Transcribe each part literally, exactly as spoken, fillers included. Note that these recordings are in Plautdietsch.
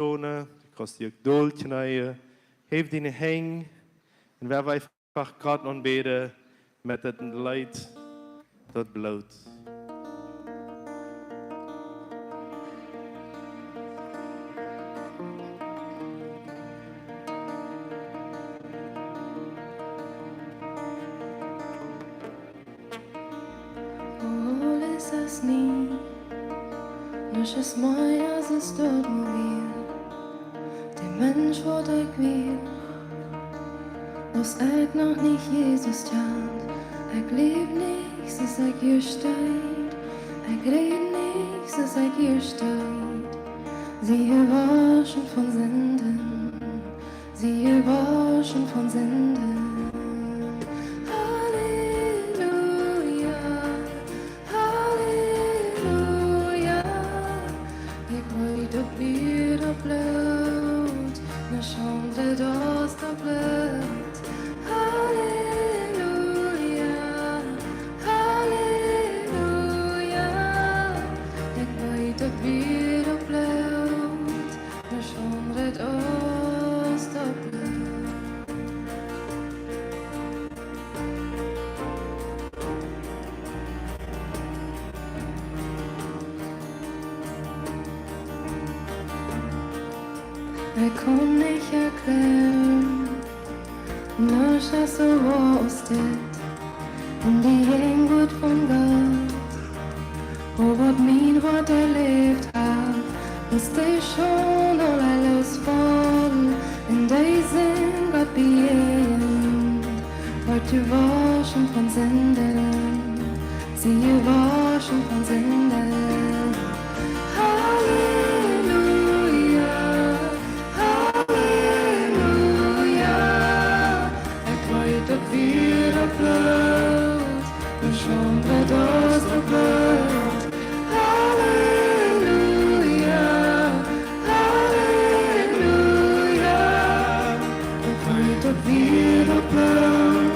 schonen, du kaust die uk dol kjneeen, häw diene Henj un wie wellen eefach Gott aunbäden met daut Leet, daut Bloot. Aules es nie, nuscht es mea aus daut mol wia. De Mensch waut ekj wia, aus ekj noch nich Jesus kjand. Ekj läw nich soo aus ekj hia steit, ekj räd nich soo aus ekj hia steit. Sie jewauschen von Sinden, sie jewauschen von Sinden. Halleluja, Halleluja. Ekj weet daut wia daut Bloot, nuscht aundret aus daut Bloot. Halleluja, Halleluja. Ekj weet daut wia daut Bloot, nuscht aundret aus daut Bloot. Ekj kaun nich erkjläaren, nuscht es soo woa aus dit, en de Jäajenwuat von Gott. Oh, waut mien Hoat erläft haft, aus de Schaund aul losfoll, en de Sind Gott bejäajent, woat jewauschen von Sinden, sie jewauschen von Sinden. Halleluja, Halleluja. Ekj weet daut wia daut Bloot, nuscht aundret aus daut Bloot. Halleluja, Halleluja. Ekj weet daut wia daut Bloot,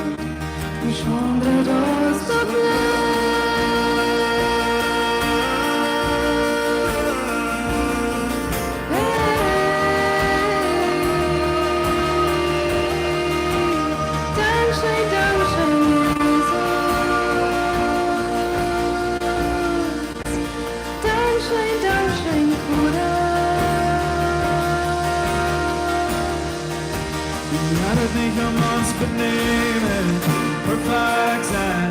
nuscht aundret aus daut Bloot. Dankscheen, dankscheen, Jesus. Dankscheen, dankscheen, Voda. Wie hauden nich aun ons benämen, perfekt sennen,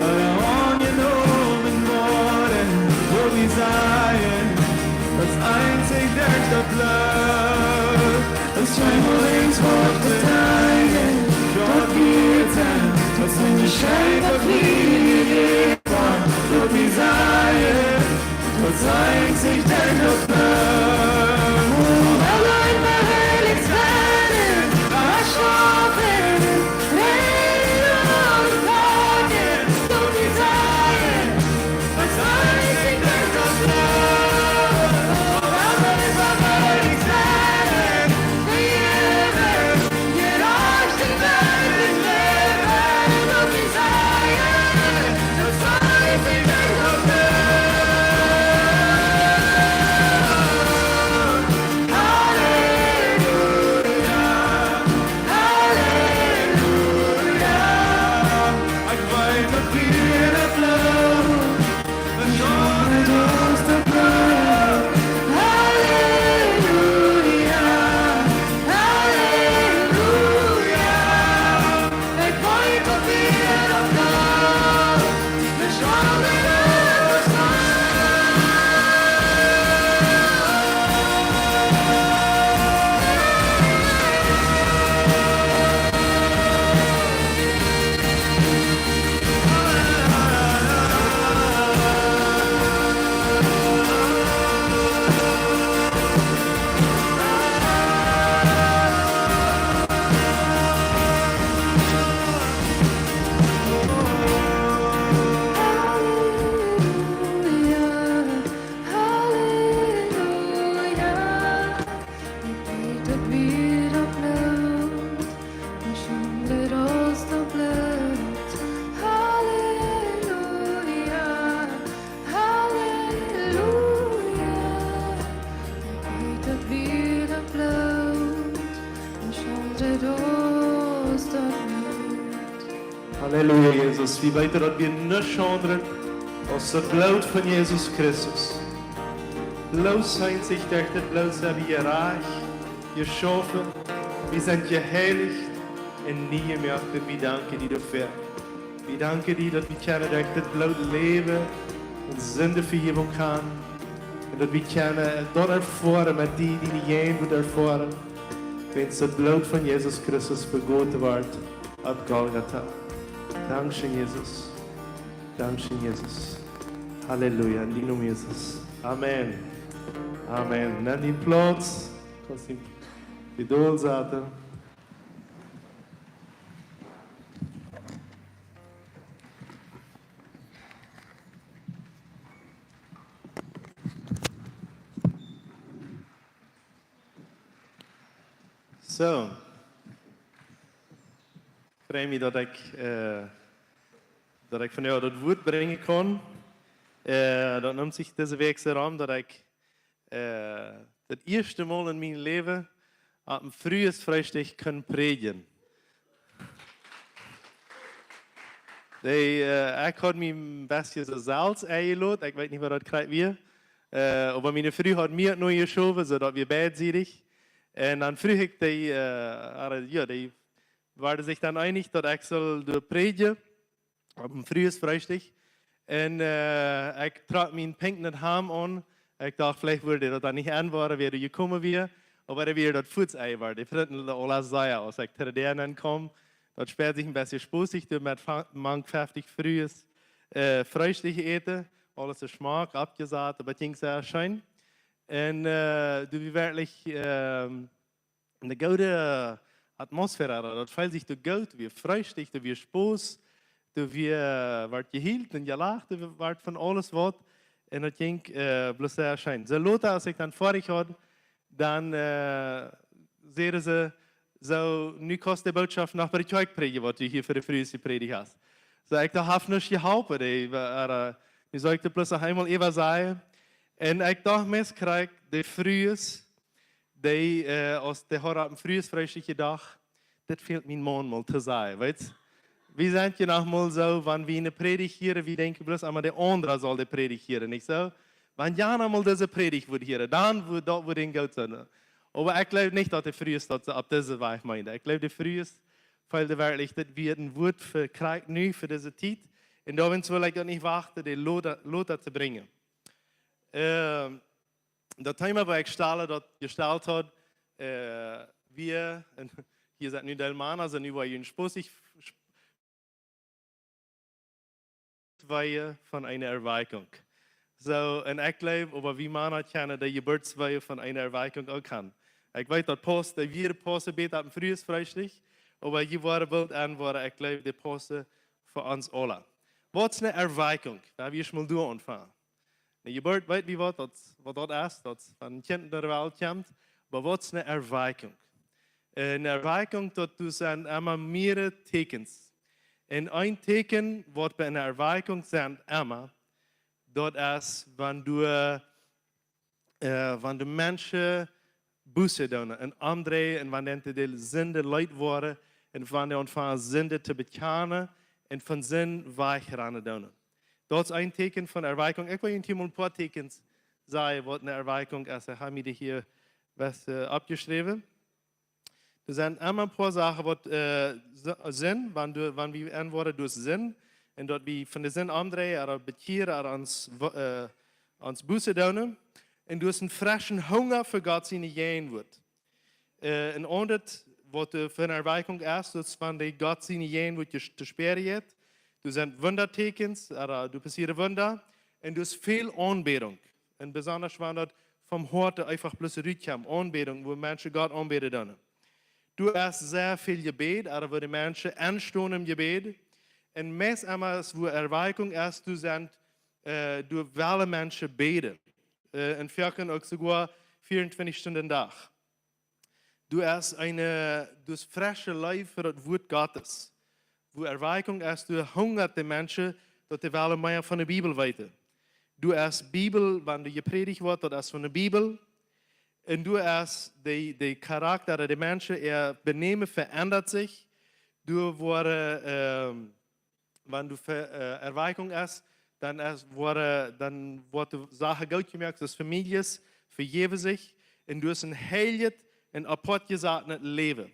ooda aunjenomen woaren, woo wie sajen, daut es eenzich derch daut Bloot. Daut es kjeen Deel waut wie deenen, daut wie sennen, daut es een Jeschenkj, daut wie jejäft woaren, woo wie sajen, daut es eenzich derch daut Bloot. Auleen verheilicht sennen, erschaufen, rein un sajen, daut wie sajen, daut es eenzich derch daut Bloot. Auleen verheilicht sennen, vejäwen, jerajcht un werkjlich läwen, daut wie sajen, Halleluja, Jesus. Wie weeten, daut wie nuscht aundret aus daut Bloot von Jesus Christus. Bloos eent, derch daut Bloot sent wie jerajcht, jeschaufen, wie sent jeheilicht un nie jemoakt. Un wie danken die doafäa. Wie danken die, daut wie kjennen derch daut Bloot läwen un Sindevejäwunk haben. Un daut wie kjennen daut erfoaren met die, diene Jäajenwoat erfoaren. Wiels daut Bloot von Jesus Christus vegoten wort opp Golgatha. Dankscheen, Jesus. Dankscheen, Jesus. Halleluja. En dien Nomen, Jesus. Amen. Amen. Nemm dien Plauz. Kaust die Geduld haben. Soo. Frei mie, daut ekj, äh, daut ekj vondoag daut Wuat brinjen kaun. Äh, daut nemt sikj dise Wäakj soo rom, daut ekj, äh, daut ieeschte Mol en mien Läwen opp een Fruesfreestikj kunn prädjen. Dee, äh, ekj haud mie een bät soo selfst enjelot, ekj weet nich, waut daut krakjt wia. Äh, oba miene Fru haud mie no jeschowen, soo daut wie beid sieden. Un dan fruach ekj dee, äh, jo, dee wieren sikj dan eenich, daut ekj sull doa prädjen opp een Fruesfreestikj. Un, äh, ekj trock mien pinkjet Hamd aun. Ekj docht, veleicht wudd daut dan nich aunwoaren, wäa doa jekomen wia. Oba dee wia daut fuaz enjeworden. Dee frieeden aula sea, aus ekj to de Däa nenn kjeem. Daut späad sikj een bät spottich, doa met fa-, mank feftich Frues, äh, Freestikj äten. Aules es schmock, oppjesat, oba daut jinkj sea scheen. Un, äh, doa wia werkjlich, ähm, eene goode Atmosphäre, daut feeld sikj doa goot, wia freestikj, doa wia Spos, doa wia, wort jehielt un jelacht, doa wort von aules waut. Un daut jinkj, äh, bloos sea scheen. Soo lota, aus ekj dan foadich haud, dan, äh, säden see, soo, nu kaust de Bootschoft noch bie de Kjoakj prädjen, waut du hia fa de Frues jeprädicht hast. Soo, ekj docht, haft nuscht jeholpen, dee, äh, nu sull ekj daut bloos noch eemol äwa sajen. Un ekj docht, meist kjrieech ekj de Frues, dee, äh, aus dee haud opp een Fruesfreestikj jedocht, dit fält mien Maun mol to sajen, weetst? Wie sent je noch mol soo, wan wie eene Prädicht hieren, wie denkjen bloos emma, de aundra saul de Prädicht hieren, nich soo? Wan jana mol dise Prädicht wudd hieren, dan wudd daut, wudd een goot sennen. Oba ekj jleew nich, daut de Frues daut opp dise Wies meenden. Ekj jleew, de Frues feelden werkjlich, daut wia een Wuat fa krakjt nu, fa dise Tiet. Un doawäajen well ekj uk nich wachten, dee lota, lota to brinjen. Ähm, daut Thema, waut ekj stalen, daut jestalt haud, äh, wia, un hia sent nu Deel Mana, sent nu wada een spottich, Weeën von eene Erweckung. Soo, un ekj jleew, oba wie Mana kjennen de Jeburtsweeën von eene Erweckung uk haben. Ekj weet, daut paust, dee wia paust bäta opp een Fruesfreestikj, oba jie woaren boolt aunwoaren, ekj jleew, dee paust fa ons aula. Waut es eene Erweckung? Doa well wie ieescht mol doa aunfangen. Eene Jeburt, weet wie waut daut, waut daut es, daut wan een Kjint no de Welt kjemt, oba waut es eene Erweckung? Eene Erweckung, daut doa sent emma mearere Teakjens. Un een Teakjen, waut bie eene Erweckung sent emma, daut es, wan doa, äh, wan de Menschen Buße doonen un omdreien un wan dee de Sind leet woaren un wan dee aunfangen Sind to bekjanen un von Sind wajchrannen doonen. Daut es een Teakjen von Erweckung. Ekj well junt hia mol een poa Teakjens sajen, waut eene Erweckung es. Ekj hab mie dee hia waut, äh, oppjeschräwen. Doa sent emma een poa Sachen, waut, äh, s-, sent, wan du, wan wie aunwoaren derch Sind, un daut wie von de Sind omdreien, ooda bekjieren, ooda ons, wo-, äh, ons Buße doonen. Un doa es een freschen Hunga fa Gott siene Jäajenwoat. Äh, een aundret, waut, äh, fa eene Erweckung es, daut es wan dee Gott siene Jäajenwoat je-, to spären jeit. Doa sent Wundateakjens, ooda doa passieren Wunda. Un doa es väl Aunbädunk. Un besonda wan daut vom Hoat eefach bloos rutkjemt, Aunbädunk, wua Menschen Gott aunbäden doonen. Doa es sea väl Jebäd, ooda wua de Menschen enstonen em Jebäd. Un meist emma es, wua Erweckung es, doa sent, äh, doa wellen Menschen bäden. Äh, un foaken uk soogoa vea un twintich Stunden Dach. Doa es eene, doa es fresche Leew fa daut Wuat Gottes. Wua Erweckung es, doa hungat de Menschen, daut dee wellen mea von de Bibel weeten. Doa es Bibel, wan doa jeprädicht woat, daut es von de Bibel. Un doa es de, de Charakta, de Menschen, äa Benämen veendat sikj. Doa woaren, ähm, wan du ver, äh, Erweckung hast, dan es, woaren, dan woat de Sache goot jemoakt, daut Famieljes vejäwen sikj, un du hast een heiljet un apoat jesatet Läwen.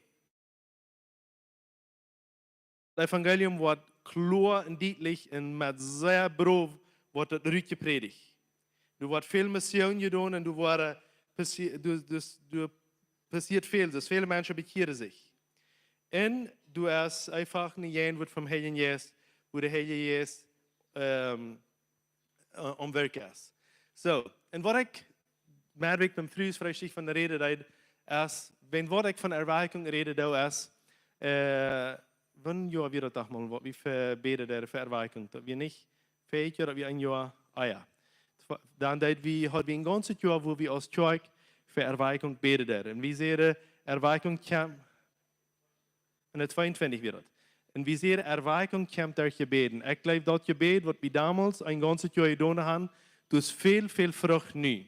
Daut Evangelium woat kloa un dietlich un met sea brow woat daut rutjeprädicht. Doa woat väl Mission jedonen un doa woaren passi-, doa, doa, doa passieet väl, daut väle Menschen bekjieren sikj. Un doa es eefach een Jejenwuat vom Heiljen Jeist, wua de Heilje Jeist, ähm, äh, aum Werk es. Soo, un waut ekj, merk ekj, biem Fruesfreestikj von räden deed, es, wan waut ekj von Erweckung räden doo, es, äh, wan Joa wia daut doch mol, waut wie fa bäden deeden fa Erweckung, daut wia nich fa een Joa, daut wia een Joa, ah jo. Dan deed wie, haud wie een gaunzet Joa, wua wie aus Kjoakj fa Erweckung bäden deeden. Un wie säden, Erweckung kjemt, un tweeuntwintich wia daut. Un wie säden, Erweckung kjemt derch Jebäd. Ekj jleew, daut Jebäd, waut wie donmols een gaunzet Joa jedonen haben, daut es väl, väl Frucht nu.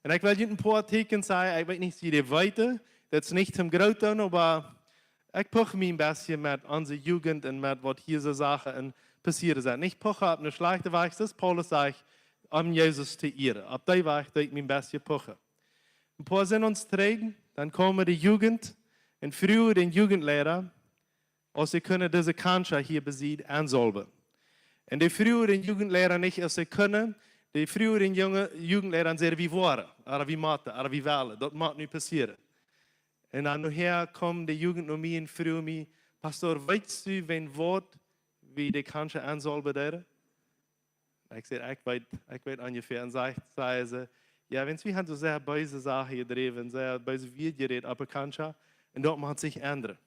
Un ekj well junt een poa Tieekjen sajen, ekj weet nich, aus jie dee weeten, daut es nich toom groot doonen, oba ekj puch mie een bät met onse Jugend un met waut hia soo Sachen un passieren sent. Nich puchen opp eene schlajchte Wies, daut Paulus sajcht, om Jesus to ehren. Opp dee Wies doo ekj mie een bät puchen. Een poa Sindach trigj, dan kjeemen de Jugend un fruagen dän Jugendleiter, aus see kunnen dise Kjantja hia bie sikj aunsaulwen. Un dee fruagen dän Jugendleiter nich, aus see kunnen, dee fruagen dän jungen Jugendleiter un säden, wie woaren, ooda wie motten, ooda wie wellen, daut mott nu passieren. Un dan nohäa kjeemen de Jugend no mie un fruagen mie, Pastor, weetst du, wan waut wie de Kjantja aunsaulwen deeden? Ekj säd, ekj weet, ekj weet onjefäa. Un säd, säd see, jo, wan wie haben soo sea beese Sachen jedräwen, sea beese Wieed jerät opp de Kjantja, un daut mott sikj endren.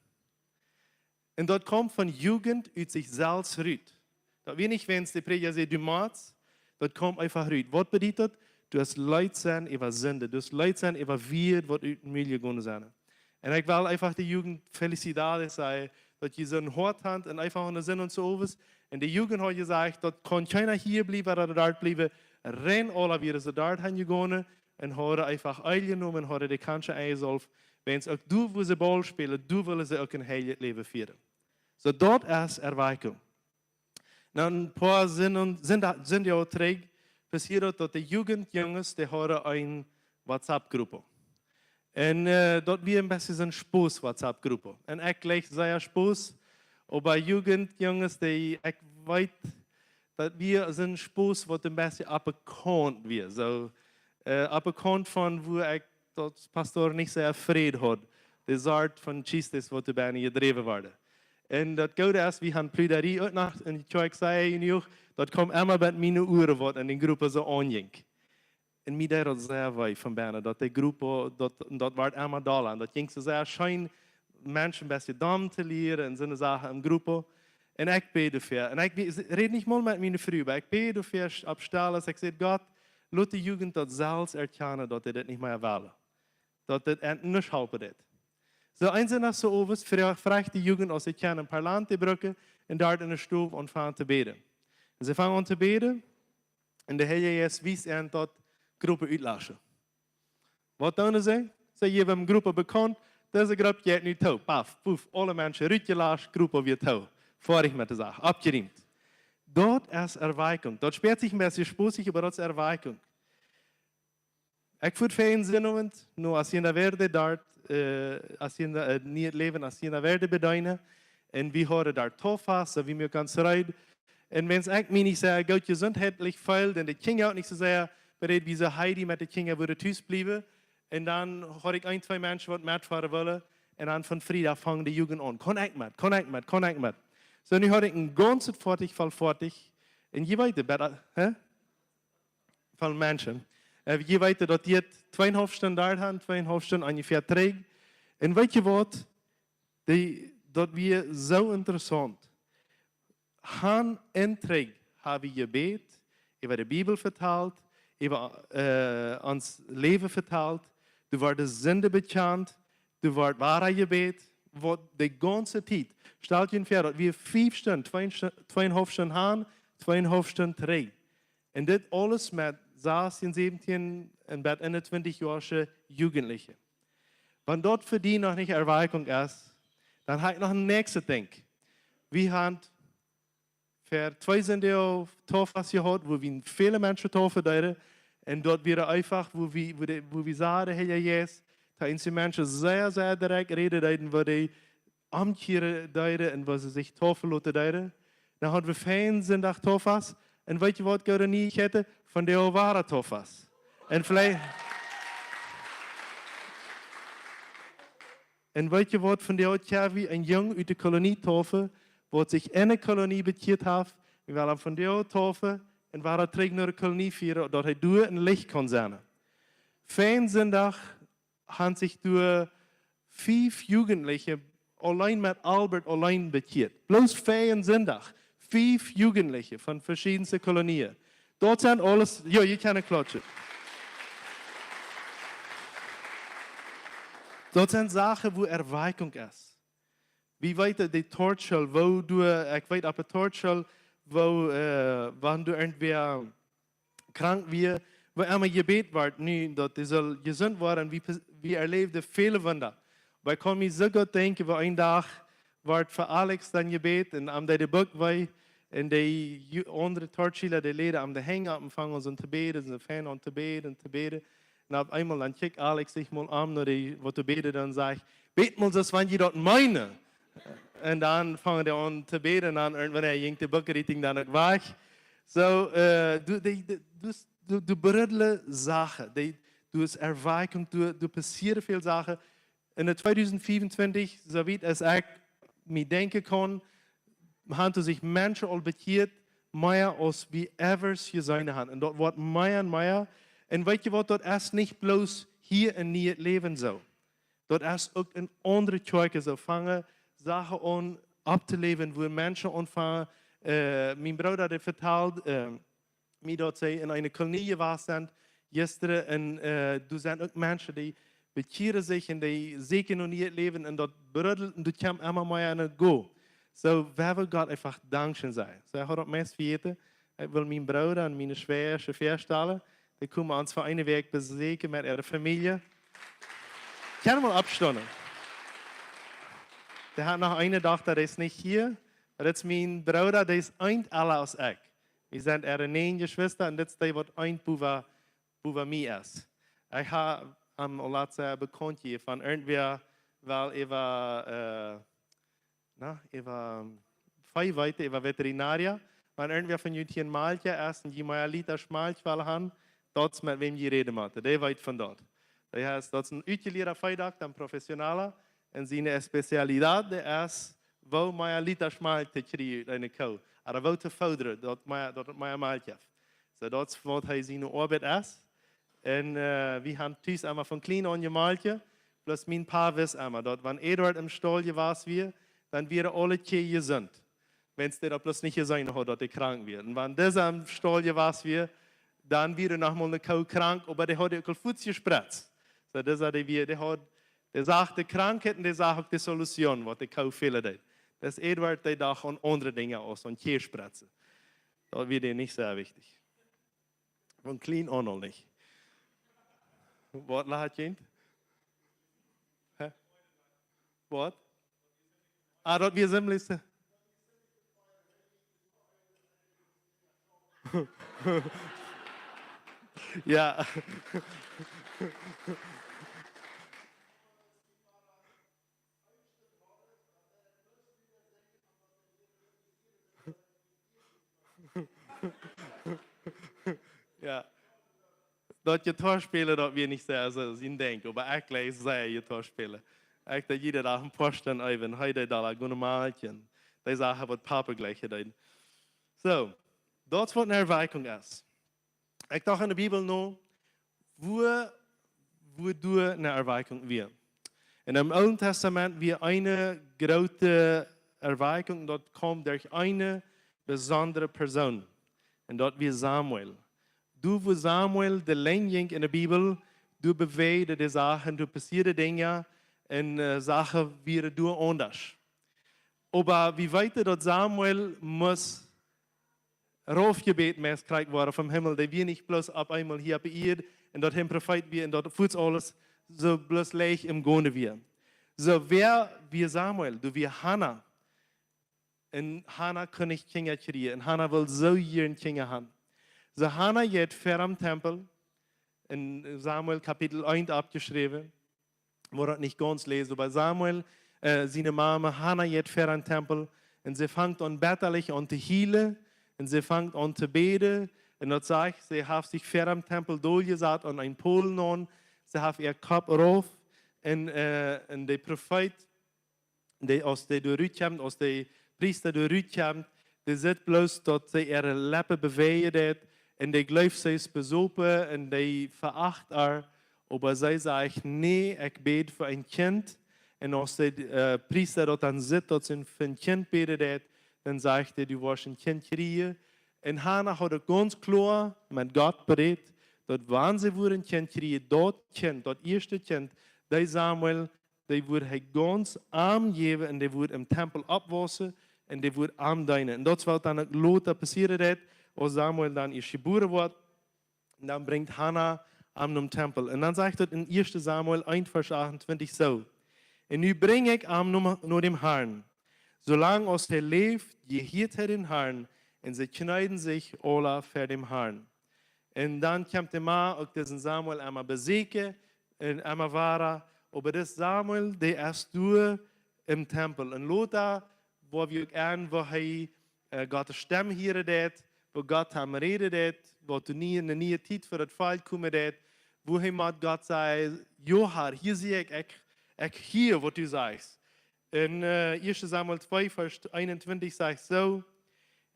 Un daut kjemt von Jugend ut sikj selfst rut. Daut wia nich, wan de Prädja säd, du motst, daut kjemt eefach rut. Waut bediet daut? Du hast leet sennen äwa Sind, du hast leet sennen äwa Wieed, waut ut dän Mul jegonen sent. Un ekj well eefach de Jugend felicidades sajen, daut jie soon Hoat haben un eefach aun de Sindach un soo waut. Un de Jugend haud jesajcht, daut kaun kjeena hia bliewen ooda doa bliewen. Rein aula wieren see doa han jegonen un hauden eefach Eel jenomen un hauden de Kjantja aunjesaulft. Wan uk doa, wua see Baul spälen, doa wullen see uk een heiljet Läwen fieren. Soo, daut es Erweckung. Na een poa Sind-, Sind-, Sindach trigj passieed daut, daut de Jugendjunges, dee hauden eene WhatsApp-Grupp. Un, äh, daut wia een bät soon Spos-WhatsApp-Grupp. Un ekj jlikj sea Spos, oba Jugendjunges, dee, ekj weet, daut wia soon Spos, waut een bät opp de Kaunt wia. Soo, äh, opp de Kaunt von wua ekj aus Pastor nich sea Fräd haud. De Sort von Chistes, waut doa bie mie jedräwen worden. Un daut Goode es, wie haben Pluderie uk noch, un ekj säd junt uk, daut kjeem emma bie miene Uaren, waut en de Grupp soo aunjinkj. Un mie deed daut sea wee von bennen, daut de Grupp, daut, daut wort emma dolla. Un daut jinkj soo sea scheen, Menschen een bät domm to lieren un soone Sachen em Grupp. Un ekj bäd doafäa. Un ekj bä-, räd nich mol met miene Fru, oba ekj bäd doafäa opp Stell, aus ekj säd, Gott, lot de Jugend daut selfst erkjanen, daut see daut nich mea wellen. Daut daut an nuscht halpen deit. Soo, eenen Sindach soo owes, fro-, fruach de Jugend, aus see kjennen een Parlant brucken, un doa enne Stow aunfangen to bäden. Un see fangen aun to bäden, un de Heilje Jeist wiest an, daut Gruppen utlaschen. Waut doonen see? See jäwen de Grupp bekaunt, dise Grupp jeit nu too. Paf, puf, aule Menschen rutjelascht, Grupp wia too. Foadich met de Sach, oppjerieemt. Daut es Erweckung. Daut spieet sikj een bät spontanisch, oba daut es Erweckung. Ekj fua väaren Sindach no Hacienda Verde doa, äh, Hacienda, äh, Nieet Läwen, Hacienda Verde bedeenen. Un wie hauden doa Tofas, soo wie mie gaunz reed. Un wan ekj mie nich sea goot jesuntheitlich feeld, un de Kjinja uk nich soo sea, bedeed wie soo Heidi met de Kjinja wudden tus bliewen. Un dan haud ekj een, twee Menschen, waut metfoaren wullen. Un dan von Friedach funk de Jugend aun. Kaun ekj met, kaun ekj met, kaun ekj met. Soo, nu haud ekj een gaunzet Foatich voll Foatich. Un jie weeten, bie, hä? Voll Menschen. Äh, jie weeten, daut dee tweeunhalf Stunden doa hauden, tweeunhalf Stunden onjefäa trigj. Un weet jie waut? Dee, daut wia soo interessaunt. Han un trigj ha wie jebät, äwa de Bibel vetalt, äwa, äh, ons Läwen vetalt, doa wort de Sind bekjant, doa wort wada jebät, waut de gaunze Tiet. Stalt junt väa, daut wia fief Stunden, twee Stu-, tweeunhalf Stunden han, tweeunhalf Stunden trigj. Un dit aules met sastien, säwentien un bat eenuntwintich joasche Jugendliche. Wan daut fa die noch nich Erweckung es, dan ha ekj noch een näakjstet Dinkj. Wie han, ver twee Sindach Taufe jehaut, wua wie väle Menschen taufen deeden. Un doa wia eefach, wua wie, wua de, wua wie sagen, Herr Jesus, daut eenje Menschen sea, sea direkt räden deeden, wua dee omkjieren deeden un wua see sikj taufen loten deeden. Dan hauden wie fein Sindach Taufe. Un weet jie waut, goode Nieichkjeiten? Vondoag wada Taufe. Un veleicht, un weet jie waut, vondoag haft wie een Jung ut de Kolonie taufen, waut sikj enne Kolonie bekjieet haft, wie wellen am vondoag taufen un wada trigj no de Kolonie fieren, daut hee doa een Licht kaun sennen. Fein Sindach haben sikj doa fief Jugendliche auleen met Albert auleen bekjieet. Bloos fein Sindach. Fief Jugendliche von veschiedne Kolonien. Daut sent aules, jo, jie kjennen klautschen. Daut sent Sachen, wua Erweckung es. Wie weeten, de Torchschool, wua du, ekj weet, opp de Torchschool, wua, äh, wan du irjentwäa krank wia, wua emma jebät wort, nu, daut dee saul jesunt woaren, wie, wie erläwden väle Wunda. Oba ekj kaun mie soo goot denkjen, wua een Dach wort fa Alex dan jebät un am deed de Buck wee, un de Ju-, aundre Torchschola, dee läden am de Henj opp un fungen aun to bäden, soo fein aun to bäden, to bäden. Un opp eemol dan kjikjt Alex sikj mol om no dee, waut to bäden, dan sajcht: "Bät mol soo aus wan jie daut meenen." Un dan fungen dee aun to bäden, un dan irjentwanea jinkj de Buck Rieting dan uk wajch. Soo, äh, du, dee, dee, du, du, du bruddlen Sachen, dee, du hast Erweckung, du, du passieren väl Sachen. En de tweedusent fiefuntwintich, soo wiet aus ekj mie denkjen kaun, haben sikj Menschen aul bekjieet, mea aus wie ever jeseenen haben. Un daut woat mea un mea. Un weet jie waut, daut es nich bloos hia en Niee Läwen soo. Daut es uk en aundre Kjoakjen soo, fungen Sachen aun opptoläwen, wua Menschen aunfangen, äh, mien Brooda, dee vetald, äh, mie daut see en eene Kolonie jewast sent, jistren, un, äh, doa sent uk Menschen, dee bekjieren sikj un dee sieekjen no nieet Läwen un daut bruddelt un daut kjemt emma mea aun daut Goal. Soo, wie wellen Gott eefach dankscheen sajen. Soo, ekj haud daut meist vejäten. Ekj well mienen Brooda un miene Schwäajasche väastalen. Dee komen ons fa eene Wäakj besieekjen met äare Famielje. Kjenn wie mol oppstonen? Dee haft noch eene Dochta, dee es nich hia. Daut es mien Brooda, dee es eent ella aus ekj. Wie sent äare näajen Jeschwista un dit es dee, waut eent bowa, bowa mie es. Ekj hab am aul latst bekaunt jie von irjentwäa well äwa, äh, na, äwa Vee weeten, äwa Veterinaria. Wan irjentwäa von junt hia en Malkja es un jie mea Lietasch Malkj wellen haben, daut es met wäm jie räden motten. Dee weet von daut. Daut es, daut es een utjelieeda Veedokta, een professionella. Un siene Spezialität, dee es, woo mea Lietasch Malkj to kjrieen ut eene Koo. Ooda woo to foodren, daut mea, daut et mea Malkj jeft. Soo, daut es waut hee siene Oabeit es. Un, äh, wie haben tus emma von kjlien aun jemalkjt. Bloos mien Pa wist emma, daut wan Eduard em Staul jewast wia, dan wieren aule Kjeaj jesunt. Wan dee daut bloos nich jeseenen haud, daut dee krank wia. Un wan disa em Staul jewast wia, dan wia noch mol eene Koo krank, oba dee haud uk aul fuaz jespretzt. Soo, disa, dee wia, dee haud, dee sach de Krankheit un dee sach uk de Solution, waut de Koo fälen deed. Daut Eduard, dee docht aun aundre Dinja aus aun Kjeaj spretzen. Daut wia dän nich sea wichtich. Von kjlien aun aul nich. Waut lajcht jie? Hä? Waut? Ah, daut wia Simlichste. Jo. Jo. Daut Jittoa spälen, daut wia nich sea, soo aus jie denkjen, oba ekj leew sea Jittoa spälen. Ekj deed jieda Dach een poa Stund äwen, hee deed aul goode Malkjen. Dee Sachen, waut Papa jlikj deed. Soo, daut es waut eene Erweckung es. Ekj docht enne Bibel no, wua, wua doa eene Erweckung wia. Un em Oolen Tastament wia eene groote Erweckung, daut kjeem derch eene besondre Persoon. Un daut wia Samuel. Doa, wua Samuel de Lenj jinkj enne Bibel, doa bewäajden de Sachen, doa passieeden Dinja un, äh, Sachen wieren doa aundasch. Oba wie weeten, daut Samuel must raufjebät meist kjrieejen woaren vom Himmel, dee wia nich bloos opp eemol hia opp de Ieed un daut hee een Profeet wia un daut fuaz aules soo bloos leicht em Gonen wia. Soo, wäa wia Samuel? Doa wia Hana. Un Hana kunn nich Kjinja kjrieen. Un Hana wull soo jieren Kjinja han. Soo Hana jeit ver aum Tempel, en Samuel Kapitel eent oppjeschräwen, woa daut nich gaunz läsen, oba Samuel, äh, siene Mame Hana jeit ver aum Tempel un see fangt aun bettalich aun to hielen un see fangt aun to bäden. Un daut sajcht, see haft sikj ver aum Tempel doljesat aun een Pol naun, see haft äa Kopp rauf un, äh, un de Profeet, dee, aus dee doa rutkjemt, aus de Priesta doa rutkjemt, dee sitt bloos, daut see äare Leppen bewäajen deit, un dee jleeft, see es besopen, un dee veacht äa. Oba see sajcht: "Nä, ekj bäd fa een Kjint." Un aus de, äh, Priesta daut dan sitt, daut see fa een Kjint bäden deit, dan sajcht hee: "Du woascht een Kjint kjrieen." Un Hana haud et gaunz kloa met Gott berät, daut wan see wudd een Kjint kjrieen, daut Kjint, daut ieeschte Kjint, dee Samuel, dee wudd hee gaunz am jäwen un dee wudd em Tempel oppwaussen un dee wudd am deenen. Un daut es waut dan uk lota passieren deit, aus Samuel dan ieescht jebuaren woat. Un dan brinjt Hana am nom Tempel. Un dan sajcht et en ieeschte Samuel eent Varsch achtuntwintich soo: "Un nu brinj ekj am no, no däm Harn. Soo lang aus hee läft, jehieet hee däm Harn." Un see kjneeden sikj aula ver däm Harn. Un dan kjemt de Maun uk disen Samuel emma besieekjen un emma wada. Oba dis Samuel, dee es doa em Tempel. Un lota, woo wie uk aun, woo hee, äh, Gott siene Stemm hieren deit, woo Gott am räden deit, woo doa nie, eene niee Tiet fa daut Volkj komen deit, woo hee met Gott säd: "Jo, Herr, hia sie ekj, ekj, ekj hia, waut du sajchst." En, äh, ieeschte Samuel twee Varsch eenuntwintich sajcht soo: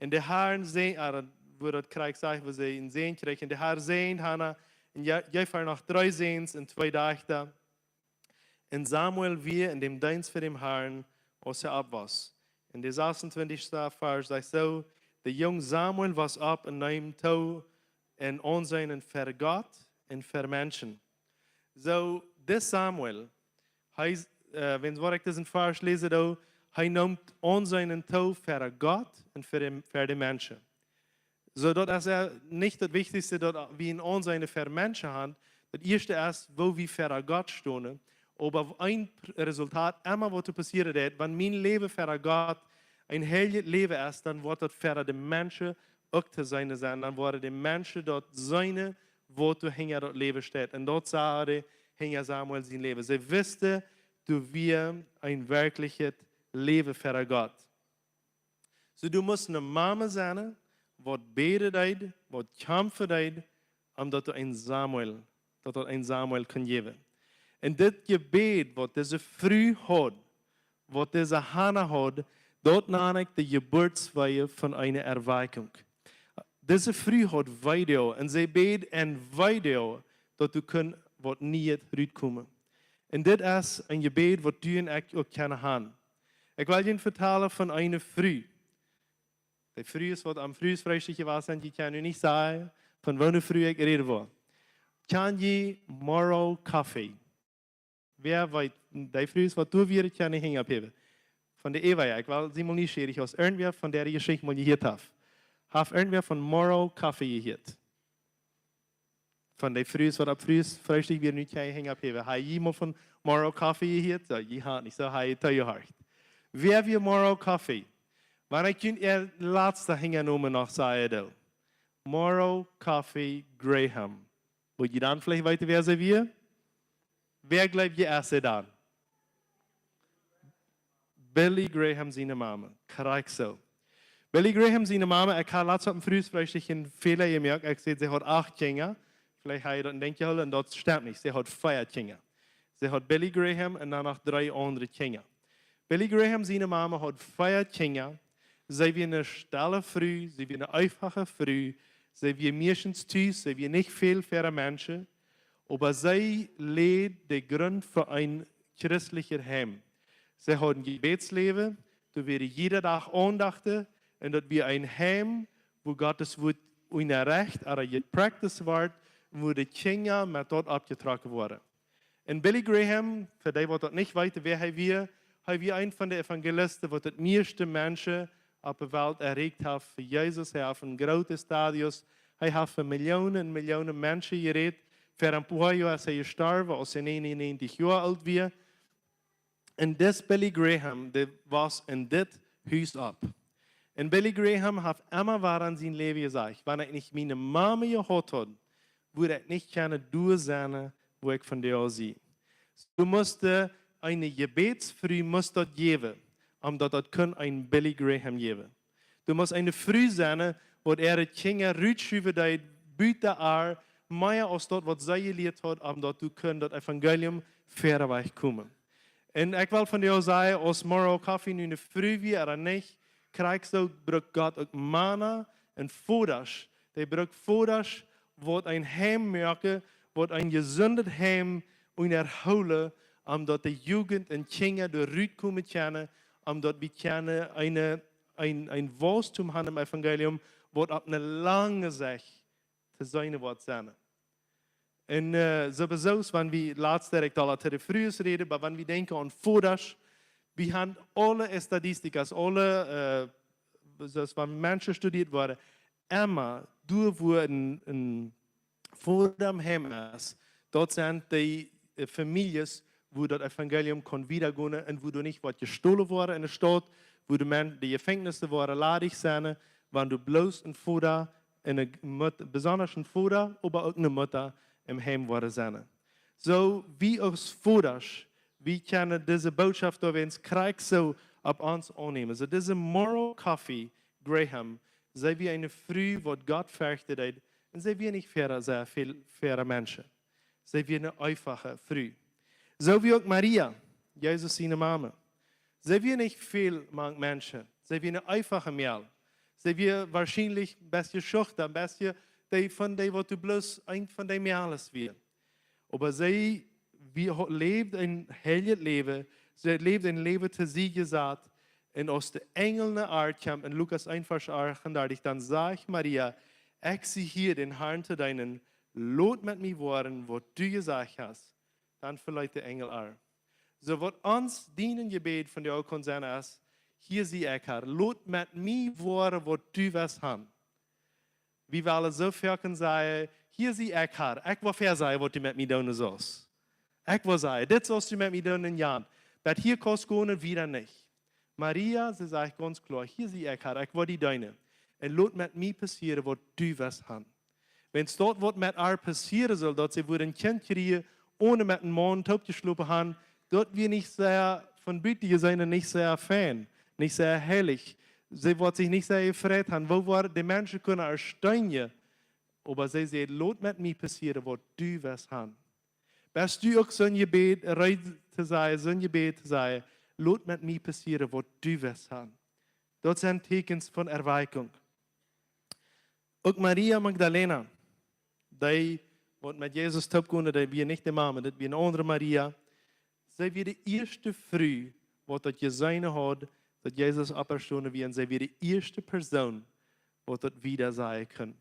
"Un de Harn säajend," ah, daut, woo daut krakjt sajcht, woo see een Sän kjrieech. "Un de Harn säajend Hana un je-, jeef äa noch dree Säns un twee Dajchta. Un Samuel wia en däm Deenst fa däm Harn, aus hee opp wia." Un de sasuntwintichste Varsch sajcht soo: "De Jung Samuel wia opp un neem too en Aunseenen ver Gott un ver Menschen." Soo, dis Samuel, hee, äh, wan, waut ekj disen Varsch läsen doo, hee neem Aunseenen too ver Gott un ver de, ver de Menschen. Soo, daut es, äh, nich daut Wichtichste, daut wie een Aunseenen ver Menschen han. Daut ieeschte es, woo wie ver Gott stonen. Oba een Resultat, emma waut doa passieren deit, wan mien Läwen ver Gott een heiljet Läwen es, dan woat daut ver de Menschen uk to seenen sennen. Dan woaren de Menschen daut seenen, waut doa hinja daut Läwen steit. Un daut sagen see hinja Samuel sien Läwen. See wisten, doa wia een werkjlichet Läwen ver Gott. Soo, du motst eene Mame sennen, waut bäden deed, waut kjamfen deed, om daut doa een Samuel, daut doa een Samuel kunn jäwen. Un dit Jebäd, waut dise Fru haud, waut dise Hana haud, daut nan ekj de Jeburtswee von eene Erweckung. Dise Fru haud Weedoag un see bäd en Weedoag, daut doa kunn waut Nieet rutkomen. Un dit es een Jebäd, waut du un ekj uk kjennen han. Ekj well junt vetalen von eene Fru. De Frues, waut aum Fruesfreestikj jewast sent, dee kjennen nu nich sajen, von woone Fru ekj räden well. Kjan jie Morrow Coffee? Wäa weet, de Frues, waut doa wieren, kjennen de Henj opphäwen. Von de Ewa, ekj well, sie mol nieschierich, aus irjentwäa von dee Jeschicht mol jehieet haft. Haft irjentwäa von Morrow Coffee jehieet? Von de Frues, waut opp Fruesfreestikj wieren, nu kjennen de Henj opphäwen. Hab jie mol von Morrow Coffee jehieet? Soo, jie haben nich, soo hab jie toojehorcht. Wäa wia Morrow Coffee? Wan ekj junt äa latsta Henjnomen noch sajen doo. Morrow Coffee Graham. Wudd jie dan veleicht weeten, wäa see wia? Wäa jleew jie es see dan? Billy Graham siene Mame. Krakjt soo. Billy Graham siene Mame, ekj hab latst opp een Fruesfreestikj een Fäla jemoakt. Ekj säd, see haud acht Kjinja. Veleicht hab jie daut en Denkj jehollen, un daut stemt nich. See haud vea Kjinja. See haud Billy Graham un dan noch dree aundre Kjinja. Billy Graham siene Mame haud vea Kjinja. See wia eene stelle Fru, see wia eene eenfache Fru. See wia meistens tus, see wia nich väl ver de Menschen. Oba see läd de Grunt fa een christlichet Heim. See haud een Jebädsläwen, doa wia jieda Dach Aundachten, un daut wia een Heim, wua Gott sien Wuat unjarecht, ooda jepracticed wort, wua de Kjinja met daut oppjetrocken worden. Un Billy Graham, fa dee, waut daut nich weeten, wäa hee wia, hee wia eena von de Evangelisten, waut daut mieeschte Menschen opp de Welt erreicht haft fa Jesus. Hee haft en groote Stadions, hee haft fa Millionen un Millionen Menschen jerät. Ver een poa Joa es hee jestorwen, aus hee negenennegentig Joa oolt wia. Un dis Billy Graham, dee wos en dit Hus opp. Un Billy Graham haft emma wada en sien Läwen jesajcht: Wan ekj nich miene Mame jehaut haud, wudd ekj nich kjennen doa sennen, wua ekj vondoag sie. Du must, äh, eene Jebädsfru must daut jäwen, om daut daut kunn een Billy Graham jäwen. Du must eene Fru sennen, waut äare Kjinja rutschuwen deed, buta äa, mea aus daut, waut see jelieet haud, om daut du kunn daut Evangelium wieda wajch komen. Un ekj well vondoag sajen, aus Morrow Coffee nu eene Fru wia ooda nich, krakjt soo brukt Gott uk Mana un Vodasch. Dee brukt Vodasch, waut een Heim moaken, waut een jesundet Heim unjahoolen, om daut de Jugend un Kjinja doa rutkomen kjennen, om daut wie kjennen een, een, een Waustum haben em Evangelium, waut opp eene lange Sicht to seenen woat sennen. Un, äh, sowieso, wan wie latst, ekj aul to de Frues räden, oba wan wie denkjen aun Vodasch, wie haben aule Estadisticas, aule, äh, soo aus wan Menschen studieet woaren, emma doa wua een, een Voda em Heim es, daut sent dee, äh, Famieljes, wua daut Evangelium kaun wieda gonen un wua doa nich woat jestolen woaren en de Staut, wua de Men-, de Jefenkjnisse woaren ladich sennen, wan doa bloos een Voda un eene Mut-, besonda een Voda, oba uk eene Mutta em Heim woaren sennen. Soo, wie aus Vodasch, wie kjennen dise Bootschoft doawäajen krakjt soo opp ons aunnämen. Soo, dise Morrow Coffee Graham, see wia eene Fru, waut Gott ferchten deed, un see wia nich väa, sea väl väa Menschen. See wia eene eefache Fru. Soo wia uk Maria, Jesus siene Mame. See wia nich väl mank Menschen. See wia eene eefache Mejal. See wia woarschienlich een bät schuchtren, een bät dee von dee, waut du bloos een von dee Mejales wia. Oba see, wie ho-, läwd een heiljet Läwen, see läwd een Läwen to sikj jesaut. Un aus de Enjel no äa kjeem en Lukas eent Varsch achtendartich, dan säd Maria: "Ekj sie hia, dän Harn to deenen, lot met mie woaren, waut du jesajcht hast." Dan veleet de Enjel äa. Soo waut ons dienen Jebäd vondoag kaun sennen es: "Hia sie ekj, Har, lot met mie woaren, waut du west han." Wie wellen soo foaken sajen: "Hia sie ekj, Har, ekj woa väa sajen, waut du met mie doonen saust. Ekj woa sajen, dit saust du met mie doonen, jo. Bat hia kaust gonen, wieda nich." Maria, see sajcht gaunz kloa: "Hia sie ekj, Har, ekj woa die deenen. Un lot met mie passieren, waut du west han." Wan daut, waut met äa passieren sull, daut see wudd een Kjint kjrieen, onen met een Maun toop jeschlopen han, daut wia nich sea, von buten jeseenen, nich sea fein, nich sea heilich. See wudd sikj nich sea jefreit han, woo woaren de Menschen kunnen äa steenjen. Oba see säd: "Lot met mie passieren, waut du west han." Best du uk soon Jebäd, reed to sajen, soon Jebäd to sajen: "Lot met mie passieren, waut du west han"? Daut sent Teakjens von Erweckung. Uk Maria Magdalena, dee, waut met Jesus toop kunn, dee wia nich de Mame, daut wia eene aundre Maria. See wia de ieeschte Fru, waut daut jeseenen haud, daut Jesus oppjestonen wia. Un see wia de ieeschte Persoon, waut daut wieda sajen kunn.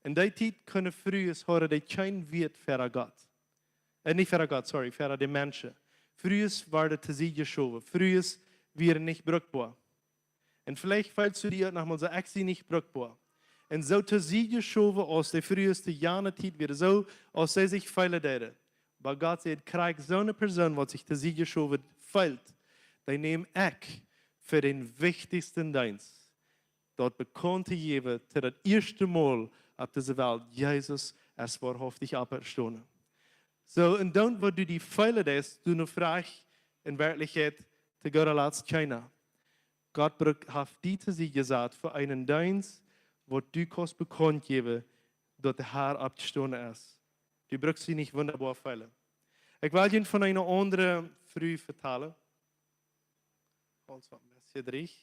En dee Tiet kunnen Frues, hauden dee kjeen Wieet väa Gott. Äh, nich väa Gott, sorry, väa de Menschen. Frues worden to Sied jeschowen. Frues wieren nich brukboa. Un veleicht feelst du die uk noch mol soo: "Ekj sie nich brukboa." Un soo to Sied jeschowen, aus de Frues to jane Tiet wieren, soo aus see sikj feelen deeden. Oba Gott säd: "Krakjt soone Persoon, waut sikj to Sied jeschowen feelt, dee näm ekj fa dän wichtichsten Deenst, daut bekaunt to jäwen, to daut ieeschte Mol opp dise Welt: Jesus es woahaftich oppjestonen." Soo, un dan, waut du die feelen deist, du nu froagst, en Werkjlichkjeit, to Gott aula es kjeena. Gott brukt, haft die to Sied jesat fa eenen Deenst, waut du kaust bekaunt jäwen, daut de Har oppjestonen es. Du brukst die nich wundaboa feelen. Ekj well junt von eene aundre Fru vetalen. Ons waut een bät dreich.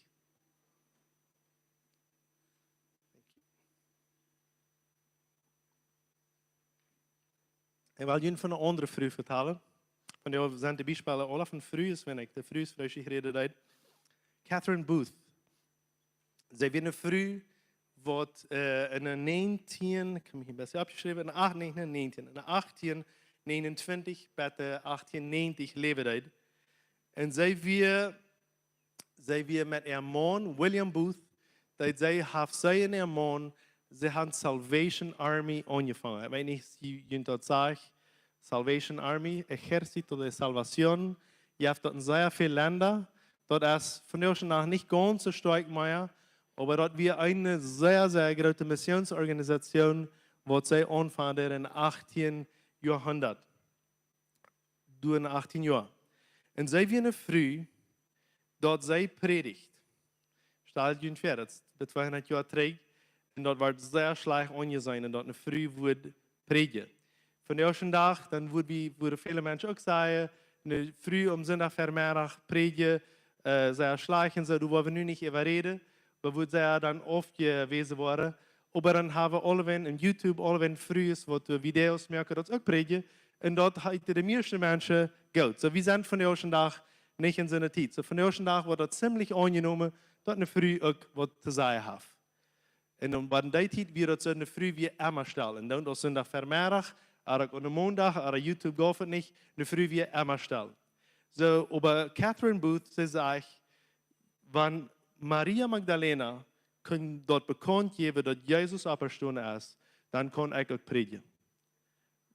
Ekj well junt von eene aundre Fru vetalen. Vondoag sent de Biespels aula von Frues, wan ekj de Frues von sikj räden deed. Catherine Booth. See wia eene Fru, waut, äh, en de näajentieen, ekj hab mie een bät oppjeschräwen, en de acht-, nä, nä, näajentieen, en de achtieen näajenuntwintich bat de achtieen näajentich läwen deed. Un see wia, see wia met äa Maun, William Booth, dee, see haft, see un äa Maun, see han Salvation Army aunjefongen. Ekj weet nich, aus junt daut sajcht, Salvation Army, Ejército de Salvación. Jie haben daut en sea väl Lenda. Daut es vondoag noch nich gaunz soo stoakj mea, Oba daut wia eene sea, sea groote Missionsorganisation, waut see aunfungen en achtieen Joarhundat. Doa en achtieen Joa. Un see wia eene Fru, daut see prädicht. Stalt junt väa, daut es bie tweehundat Joa trigj. Un daut wort sea schlajcht aunjeseenen, daut eene Fru wudd prädjen. Vondoag dän Dach, dan wudd wie, wudden väle Menschen uk sajen, eene Fru aum Sindach Vemeddach prädjen, äh, sea schlajcht un soo, doa woa wie nu nich äwa räden, oba wudd sea dan aufjewäsen woaren. Oba dan hab wie aulawäajen en YouTube, aulawäajen Frues, waut doa Videos moaken, daut uk prädjen. Un daut haft de mieeschte Menschen goot. Soo, wie sent vondoag dän Dach nich en soone Tiet. Soo, vondoag dän Dach woat daut ziemlich aunjenomen, daut eene Fru uk waut to sajen haft. Un dan, oba en dee Tiet wia daut soo, eene Fru wia emma stell. Un dan aus Sindach Vemeddach, ooda uk aun Mondach, ooda YouTube gauf et nich, eene Fru wia emma stell. Soo, oba Catherine Booth, see sajcht, wan Maria Magdalena kunn daut bekaunt jäwen, daut Jesus oppjestonen es, dan kaun ekj uk prädjen.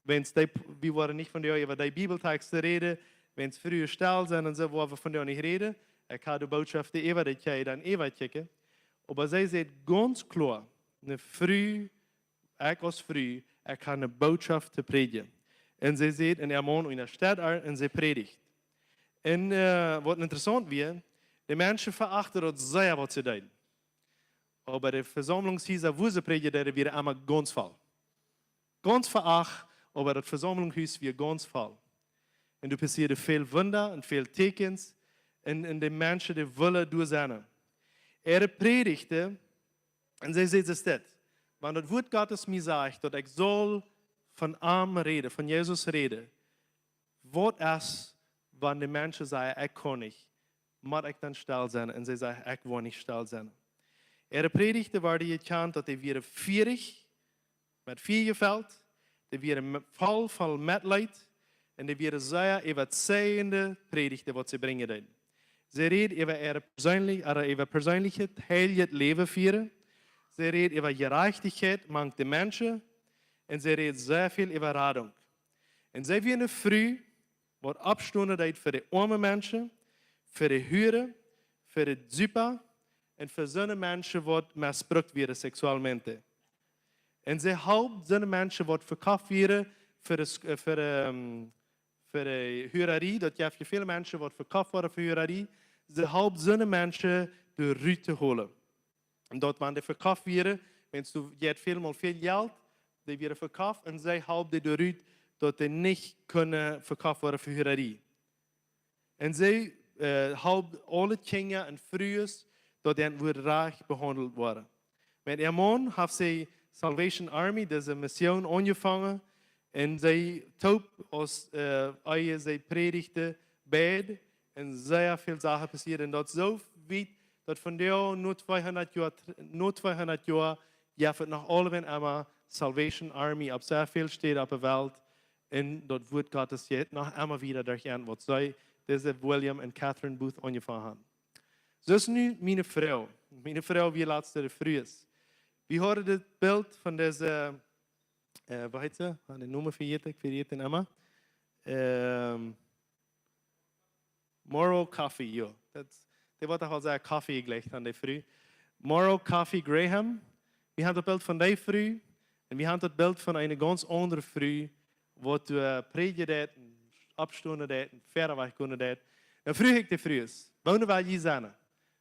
Wan dee, wie woaren nich vondoag äwa dee Bibeltext räden, wan Frues stell sent un soo, woa wie vondoag nich räden. Ekj hab de Botschaft äwa de Kjee dan äwakjikjen. Oba see sajcht gaunz kloa, eene Fru, ekj aus Fru, ekj hab eene Botschaft to prädjen. Un see sajcht, un äa Maun unjasteet äa un see prädicht. Un, äh, waut interessaunt wia, de Menschen veachten daut sea, waut see deeden. Oba de Vesaumlungshiesa, wua see prädjen deeden, wieren emma gaunz voll. Gaunz veacht, oba daut Vesaumlungshus wia gaunz voll. Un doa passieeden väl Wunda un väl Tieekjens. Un, un de Menschen, dee wullen doa sennen. Äare Prädichten, un see sajcht dit: Wan daut Wuat Gottes mie sajcht, daut ekj saul von am räden, von Jesus räden, waut es, wan de Menschen sajen, ekj kaun nich, mott ekj dan stell sennen? Un see sajcht, ekj woa nich stell sennen. Äare Prädichten worden jekjant, daut dee wieren fieerich, met Fia jefelt, dee wieren me-, voll, voll Metleet, un dee wieren sea äwazeichende Prädichten, waut see brinjen deeden. See räd äwa äa perseenlich, ooda äwa perseenlichet, heiljet Läwen fieren. See räd äwa Jerajchtichkjeit mank de Menschen, un see räd sea väl äwa Radunk. Un see wia eene Fru, waut oppstonen deed fa de oame Menschen, fa de Huaren, fa de Supa un fa soone Menschen, waut missbrukt wieren seksualmente. Un see holp soone Menschen, waut vekoft wieren fa de, äh, fa de, ähm, fa de Hurarie. Daut jeft je väl Menschen, waut vekoft woaren fa Hurarie. See holp soone Menschen doa rut to holen. Un daut, wan dee vekoft wieren, wan see, dee hauden väl mol väl Jelt, dee wieren vekoft un see holp dee doa rut, daut dee nich kunnen vekoft woaren fa Hurarie. Un see, äh, holp aule Kjinja un Frues, daut an wurden rajcht behaundelt woaren. Met äa Maun haft see Salvation Army, dise Mission, aunjefongen, un see toop aus, äh, ea see prädichten, beid, un sea väl Sachen passieeden. Un daut soo wiet, daut vondoag, no tweehundat Joa, no tweehundat Joa, jeft et noch aulawäajen emma Salvation Army opp sea väl Städen opp de Welt. Un daut Wuat Gottes jeit noch emma wieda derch an, waut see, dise William un Catherine Booth, aunjefongen haben. Soo es nu miene Froag. Miene Froag wia latst de Frues. Wie hauden dit Bilt von dise, äh, woo heet see? Ah, dän Nomen vejäten, ekj vejät dän emma. Ähm, Morrow Coffee, jo. Daut, dee woat doch aul sea Koffie jejlikjt aun de Fru. Morrow Coffee Graham. Wie haben daut Bilt von dee Fru. Un wie haben daut Bilt von eene gaunz aundre Fru, waut, äh, prädjen deed, un oppstonen deed, un wieda wajch gonen deed. Dan fruach ekj de Frues: Woone well jie sennen?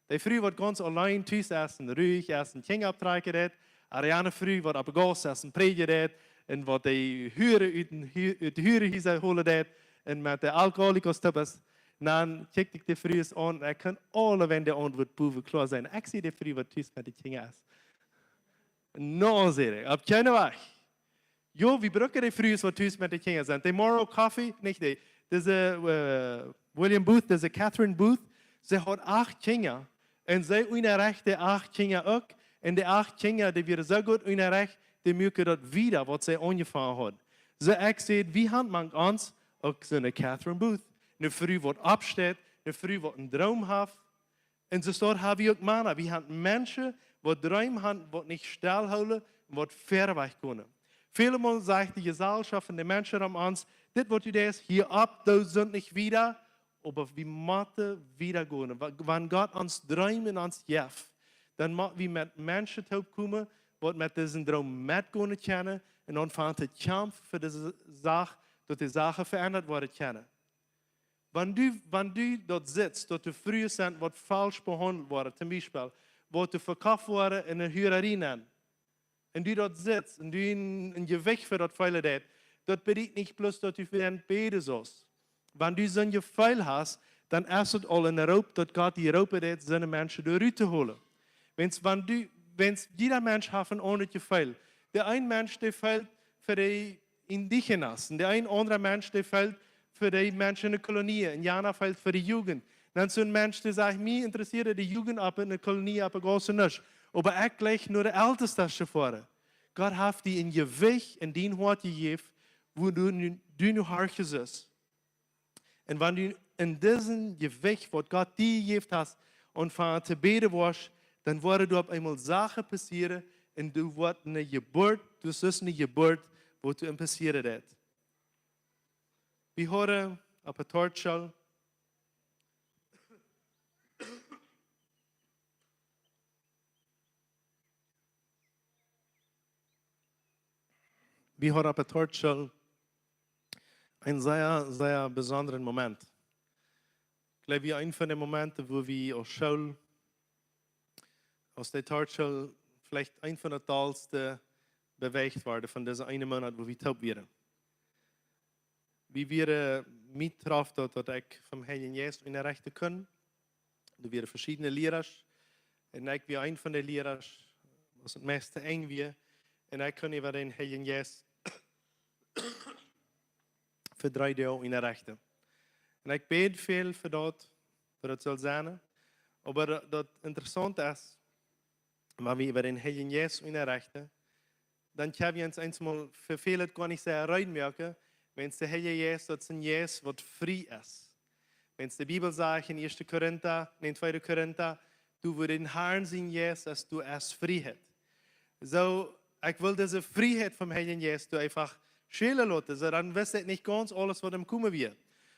De Fru, waut gaunz auleen tus es un ruich es un Kjinja opptrakjen deed, ooda eene Fru, waut oppe Gauss es un prädjen deed, un waut de Huaren ut de Hu-, ut de Huarenhiesa holen deed, un met de Alkoholikers toop es? Dan kjikj ekj de Frues aun, un ekj kaun aulawäajen de Auntwuat bowen kloa seenen. Ekj sie de Fru, waut tus met de Kjinja es. Nä, säd ekj, opp kjeene Wajch. Jo, wie brucken de Frues, waut tus met de Kjinja sent. De Morrow Coffee, nich dee. Dise, äh, William Booth, dise Catherine Booth, see haud acht Kjinja. Un see unjarecht de acht Kjinja uk. Un de acht Kjinja, dee wieren soo goot unjarecht, dee muaken daut wieda, waut see aunjefongen haud. Soo ekj säd, wie haben mank ons uk soone Catherine Booth. Eene Fru, waut oppsteit, eene Fru, waut eenen Droom haft. Un soo doa hab wie uk Mana. Wie haben Menschen, waut Dreem haben, waut nich stellhoolen un waut wieda wajch gonen. Väle Mol sajcht de Jeselschoft un de Menschen om ons: Dit, waut du deist, hia opp, doo soo nich wieda. Oba wie motten wieda gonen. Wa-, wan Gott ons Dreem un ons jeft, Dan motten wie met Menschen toopkomen, waut met disen Droom metgonen kjennen un aunfangen to kjamfen fa dise Sach, daut de Sachen veendat woaren kjennen. Wan du, wan du daut sitst, daut doa Frues sent, waut faulsch behaundelt woaren, toom Biespel, waut doa vekoft woaren en eene Huararie nenn, un du daut sitst, un du een, een Jewicht fa daut feelen deist, daut bediet nich bloos, daut du fa an bäden saust. Wan du soon Jefeel hast, dan es et aul een Roop, daut Gott die roopen deed, soone Menschen doa rut to holen. Wiels, wan du, wiels jieda Mensch haft een aundret Jefeel. De een Mensch, dee feelt fa de Indigenas, un de een aundra Mensch, dee feelt fa de Menschen en de Kolonie, un jana feelt fa de Jugend. Dan soon Mensch, dee sajcht: "Mie interessieet de Jugend opp eene Kolonie, opp eene Gauss nich. Oba ekj jleich no de Eltestasch to foaren." Gott haft die een Jewicht en dien Hoat jejäft, wua du nu, du nu horchen sust. Un wan du en disen Jewicht, waut Gott die jejäft haft, aunfangen to bäden woascht, dan woaren doa opp eemol Sachen passieren un doa woat eene Jeburt, daut es eene Jeburt, waut doa passieren deed. Wie hieren opp de Torchschool. Wie hieren opp de Torchschool een sea, sea besondren Moment. Ekj jleew, wia een von de Momenten, wua wie aus School, aus de Torchschool veleicht een von de dollste bewäacht worden von disen eenen Moonat, wua wie toop wieren. Wie wieren, mie trof daut, daut ekj vom Heiljen Jeist unjarechten kunn. Doa wieren veschiedne Lierasch. Un ekj wia een von de Lierasch, waut daut meist enj wia. Un ekj kunn äwa dän Heiljen Jeist fa dree Doag unjarechten. Un ekj bäd väl fa daut, fa daut saul sennen. Oba daut, daut Interessaunte es, wan wie äwa dän Heiljen Jeist unjarechten, dan kjenn wie ons eemol fa väl goanich sea reed moaken, wiels de Heilje Jeist, daut es een Jeist, waut frie es. Wiels de Bibel sajcht en Ieeschte Korinta, nä, en Tweede Korinta, doa wua dän Harn sien Jeist es, doa es Frieheit. Soo, ekj well dise Frieheit vom Heiljen Jeist doa eefach schälen loten. Soo, dan wist ekj nich gaunz aules, waut aum Komen wia.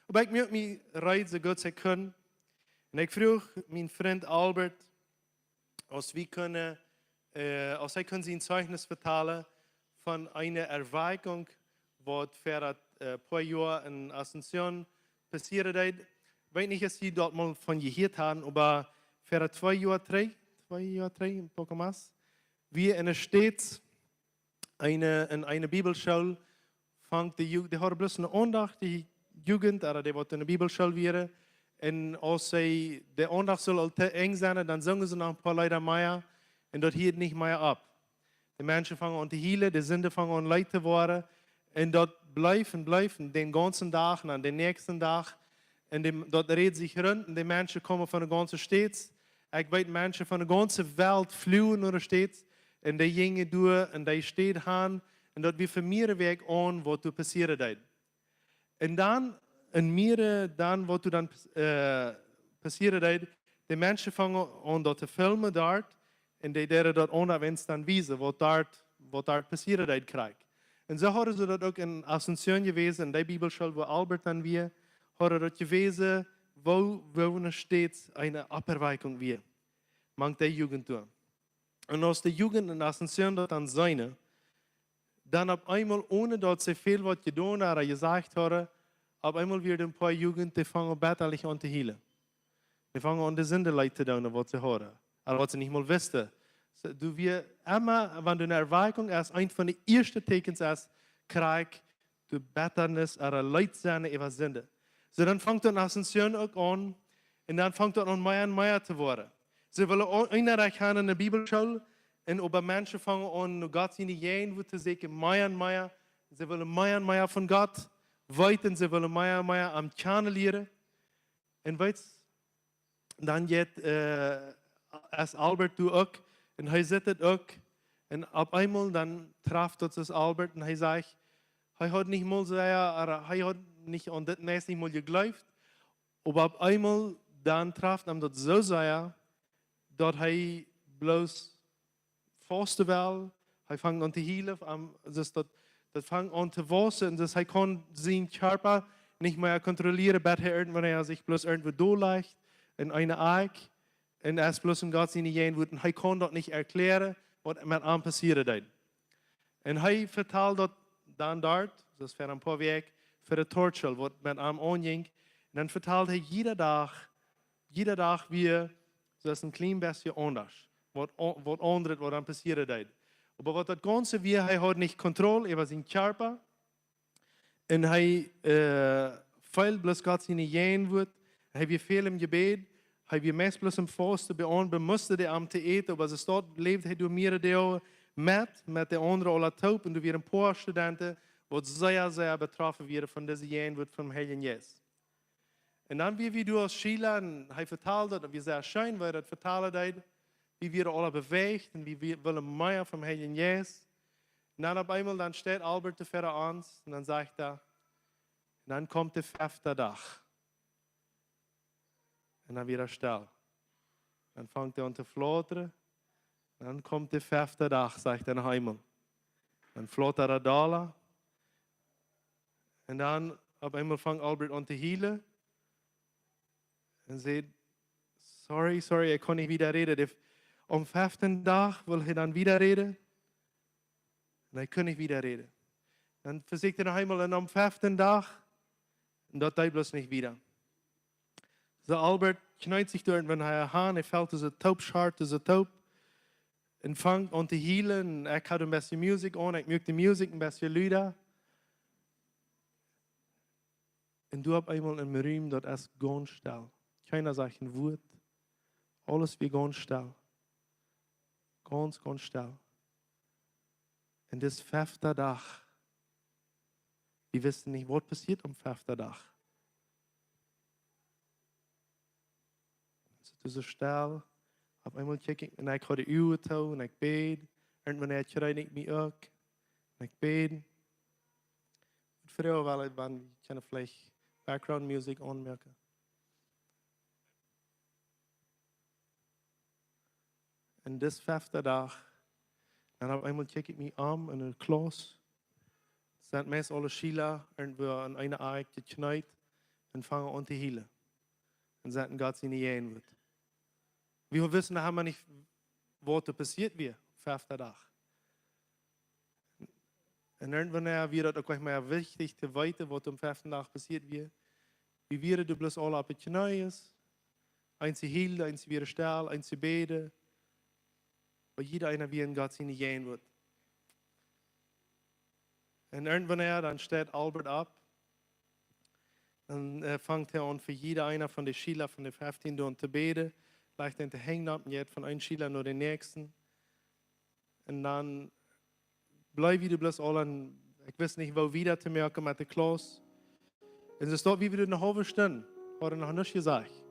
Oba ekj muak mie reed, soo goot aus ekj kunn. Un ekj fruach mienen Frint Albert, aus wie kunnen, äh, aus hee kunn sien Zeichnis vetalen von eene Erweckung, waut ver daut, äh, poa Joa en Asunción passieren deed. Weet nich, aus jie daut mol von jehieet haben, oba ver twee Joa trigj, twee Joa trigj, un poco más, wia en de States eene, en eene Bibelschool, funk de Ju-, dee hauden bloos eene Aundacht, de Jugend, ooda dee, waut en de Bibelschool wieren. Un aus see, de Aundacht sull aul to Enj sennen, dan sungen see noch een poa Leeda mea. Un daut hieed nich mea opp. De Menschen fungen aun to hielen, de Sinden fungen aun leet to woaren. Un daut bleef un bleef, un dän gaunzen Dach, un dän näakjsten Dach. Un dee, daut räd sikj runt, un de Menschen kjeemen von de gaunze States. Ekj weet, Menschen von de gaunze Welt fluagen no de States. Un dee jinjen doa en dee Staut han. Un daut wia fa mea Wäakj aun, waut doa passieren deed. Un dan, en mea dan, waut doa dan, äh, passieren deed, de Menschen fungen aun daut to filmen doa, un dee deeden daut aun, wan see dan wiesen, waut doa, waut doa passieren deed, krakjt. Un soo hauden see daut uk en Asunción jewäsen, en dee Bibelschool, wua Albert dan wia, hauden daut jewäsen, woo, woo en de States eene Operweckung wia. Mank de Jugend doa. Un aus de Jugend en Asunción daut dan seenen, dan opp eemol, onen daut see väl waut jedonen ooda jesajcht hauden, opp eemol wieren een poa Jugend, dee fungen bettalich aun to hielen. Dee fungen aun de Sinden leet to doonen, waut see hauden. Ooda waut see nich mol wisten. Soo, doa wia emma, wan doa eene Erweckung es, eent von de ieeschte Tieekjens es, krakjt doa Bettanis ooda leet sennen äwa Sinden. Soo, dan funk daut en Asunción uk aun. Un dan funk daut aun mea un mea to woaren. See wullen o-, Unjarecht haben en de Bibelschool. Un oba Menschen fungen aun, no Gott siene Jäajenwoat to sieekjen, mea un mea. See wullen mea un mea von Gott weeten. See wullen mea un mea am kjanen lieren. Un weetst, dan jeit, äh, es Albert doa uk, un hee sitt et uk, un opp eemol dan traft daut soo Albert, un hee sajcht, hee haud nich mol soo, ooda hee haud nich aun dit meist nich mol jejleeft, oba opp eemol dan traft am daut soo sea, daut hee bloos fausten well, hee fangt aun to hielen, am, soo daut, daut fangt aun to wausen, un soo hee kaun sienen Kjarpa nich mea kontrollieren, bat hee irjentwanea sikj bloos irjentwua dol lajcht, en eene Akj, Un es bloos en Gott siene Jäajenwoat. Un hee kaun daut nich erkjläaren, waut met am passieren deed. Un hee vetald daut dan doa, daut es fa een poa Wäakj, fa de Torschel, waut met am aunjinkj. Un dan vetald hee jieda Dach, jieda Dach wia, daut es een kjlien bät aundasch, waut, waut aundret, waut dan passieren deed. Oba waut daut gaunze wia, hee haud nich Kontroll äwa sienen Kjarpa. Un hee, äh, feeld bloos Gott siene Jäajenwoat. Hee wia väl em Jebäd. Hee wia meist bloos em Fausten, bie aundre bemussten dee am to äten, oba soo stoakj läwd hee doa mea Doag met, met de aundre aula toop. Un doa wieren een poa Studenten, waut sea, sea betroffen wieren von dise Jäajenwoat vom Heiljen Jeist. Un dan wia wie doa aus Schiela un hee vetald daut, un wia sea scheen, woo hee daut vetalen deed. Wie wieren aula bewäacht un wie, wie wullen mea vom Heiljen Jeist. Un dan opp eemol, dan steit Albert doa ver ons un dan sajcht hee, un dan kjemt de fefte Dach. Un dan wia et stell. Dan fangt hee aun to flautren. Dan kjemt de fefte Dach, sajcht hee noch eemol. Dan flautrat hee dolla. Un dan opp eemol fangt Albert aun to hielen. Un sajcht: "Sorry, sorry, ekj kaun nich wieda räden." De, aum feften Dach wull hee dan wieda räden. Un hee kunn nich wieda räden. Dan vesieekjt hee noch eemol un aum feften Dach, un daut deed bloos nich wieda. Soo Albert kjneet sikj doa irjentwan han, hee felt soo toop, schart soo toop. Un fangt aun to hielen. Ekj haud een bät Musikj aun, ekj muak de Musikj een bät luda. Un doa opp eemol em Rum, daut es gaunz stell. Kjeena sajcht een Wuat. Aules wia gaunz stell. Gaunz, gaunz stell. Un dis fefte Dach, wie wisten nich, waut passieet aum feften Dach. Soo, soo stell, opp eemol kjikj ekj, un ekj haud de Uagen too, un ekj bäd, un wan ekj kjrieech ekj mie uk, un ekj bäd. Waut fa Froagen, wiels wie kjennen veleicht Background Music aunmoaken. Un dis fefte Dach, dan opp eemol kjikj ekj mie om en de Klauss. Sent meist aule Schiela irjentwua aun eene Ekj jekjneet un fangen aun to hielen. Un sent en Gott siene Jäajenwoat. Wie wisten noch emma nich, waut doa passieet wia, fefte Dach. Un irjentwan wia daut uk nich mea wichtich to weeten, waut aum feften Dach passieet wia. Wie wieren doa bloos aula opp de Kjnees. Eenje hielden, eenje wieren stell, eenje bäden. Oba jieda eena wia en Gott siene Jäajenwoat. Un irjentwan dan steit Albert opp. Dan, äh, fangt hee aun fa jieda eena von de Schiela von de feftieen doa to bäden. Lajcht de Henj opp un jeit von een Schiela no dän näakjsten. Un dan bleewen wie doa bloos aula, ekj wist nich, woo wieda to moaken met de Klauss. Un soo stonen wie doa eene haulwe Stund, hauden noch nuscht jesajcht.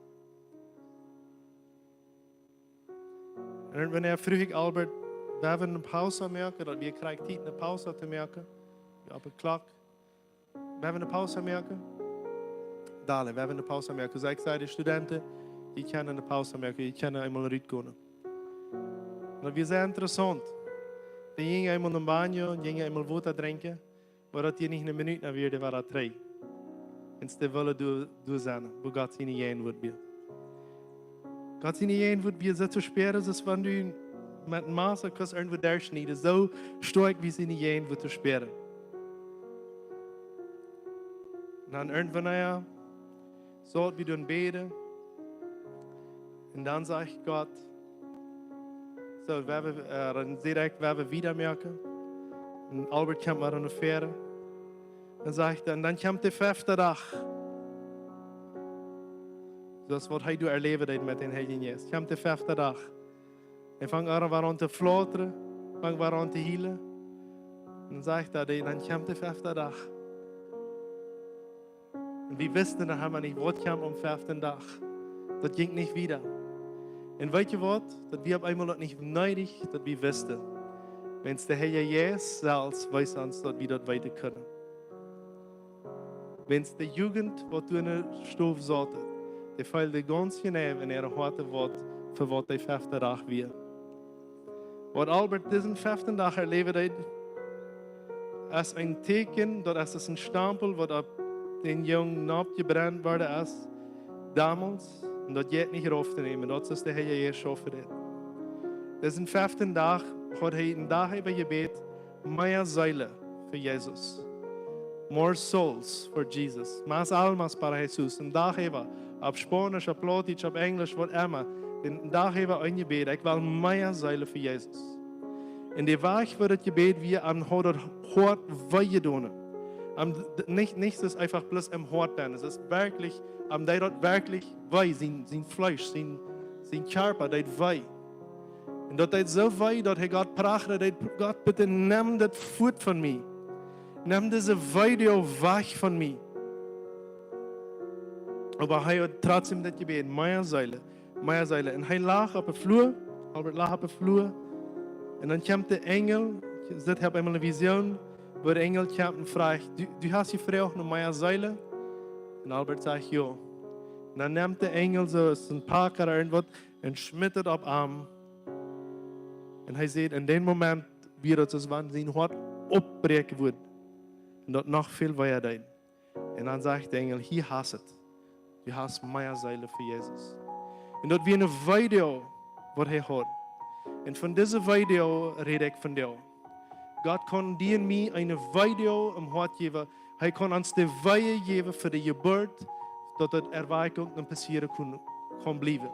Un dan fruach ekj Albert, wellen wie eene Paus moaken, daut wie kjrieen Tiet eene Paus to moaken. Jo, opp de Klock. Wellen wie eene Paus moaken? Dale, wellen wie eene Paus moaken? Soo ekj säd de Studenten, dee kjennen eene Paus moaken, dee kjennen eemol rutgonen. Un daut wia sea interessaunt. Dee jinjen eemol nom Baño un jinjen eemol Wota drinkjen, oba daut dee nich eene Minut no wieren, dee wieren trigj. Un dee wullen doa, doa sennen, wua Gott siene Jäajenwoat wia. Gott siene Jäajenwoat wia soo to spieren, aus wan du met een Massa kust irjentwua derchschnieden. Soo stoakj wia siene Jäajenwoat to spieren. Un dan irjentwan, jo, soo wie doa bäden. Un dan sajcht Gott, soo, wellen wie, äh, dan säd ekj, wellen wie wieda moaken. Un Albert kjemt mau no ver. Dan sajcht hee, un dan kjemt de fefte Dach. Soo aus waut hee doa erläwen deed met dän Heiljen Jeist. Kjemt de fefte Dach. Hee fangt aun, wada aun to flautren, fangt wada aun to hielen. Un dan sajcht hee, dan kjemt de fefte Dach. Un wie wisten noch emma nich, waut kjeem aum feften Dach. Daut jinkj nich wieda. Un weetst du waut? Daut wia opp eemol uk nich needich, daut wie wisten. Wiels de Herr Jesus selfst wees ons, daut wie daut weeten kunnen. Wiels de Jugend, waut doa enne Stow saut, dee feelden gaunz jeneiw en äare Hoaten, waut, fa waut de fefte Dach wia. Waut Albert disen feften Dach erläwen deed, es een Tieekjen, daut es een Stampel, waut opp dän Jung nopp jebrent worden es, domols, Un daut jeit nich rauf to nämen. Daut es de Herr Jesus schaufen deit. Disen feften Dach haud hee een Dach äwa jebät: Mea Seelen fa Jesus. More souls for Jesus. Más almas para Jesús. Een Dach äwa. Opp Spaunisch, opp Plautdietsch, opp Enjlisch, waut emma. Een Dach äwa een Jebäd. Ekj well mea Seelen fa Jesus. Un de Wajch fa daut Jebäd wia, am haud daut Hoat wee jedonen. Am, nich, nich daut eefach bloos em Hoat, dan daut es werkjlich, am deed daut werkjlich wee, sien, sien Fleesch, sien, sien Kjarpa deed wee. Un daut deed soo wee, daut hee Gott prachat, daut: Gott, bitte nemm dit fuat von mie. Nemm dise Wee wajch von mie. Oba hee haud trotzdäm daut Jebäd: Mea Seelen, mea Seelen. Un hee lach opp de Flua, Albert lach opp de Flua. Un dan kjemt de Enjel, dit hab ekj eemol eene Vision, woo de Enjel kjemt un fruacht: Du, du hast jefroacht no mea Seelen? Un Albert sajcht: Jo. Un dan nemt de Enjel soo aus een Pack ooda irjentwaut un schmitt et opp am. Un hee sajcht, en dän Moment wia daut, aus wan sien Hoat oppbräakjen wudd. Un daut noch väl wea deed. Un dan sajcht de Enjel: Hia hast et. Du hast mea Seelen fa Jesus. Un daut wia een Video, waut hee haud. Un von dise Video räd ekj vondoag. Gott kaun die un mie een Video em Hoat jäwen. Hee kaun ons de Wee jäwen fa de Jeburt, daut daut Erwakjunk dan passieren kaun, kaun bliewen.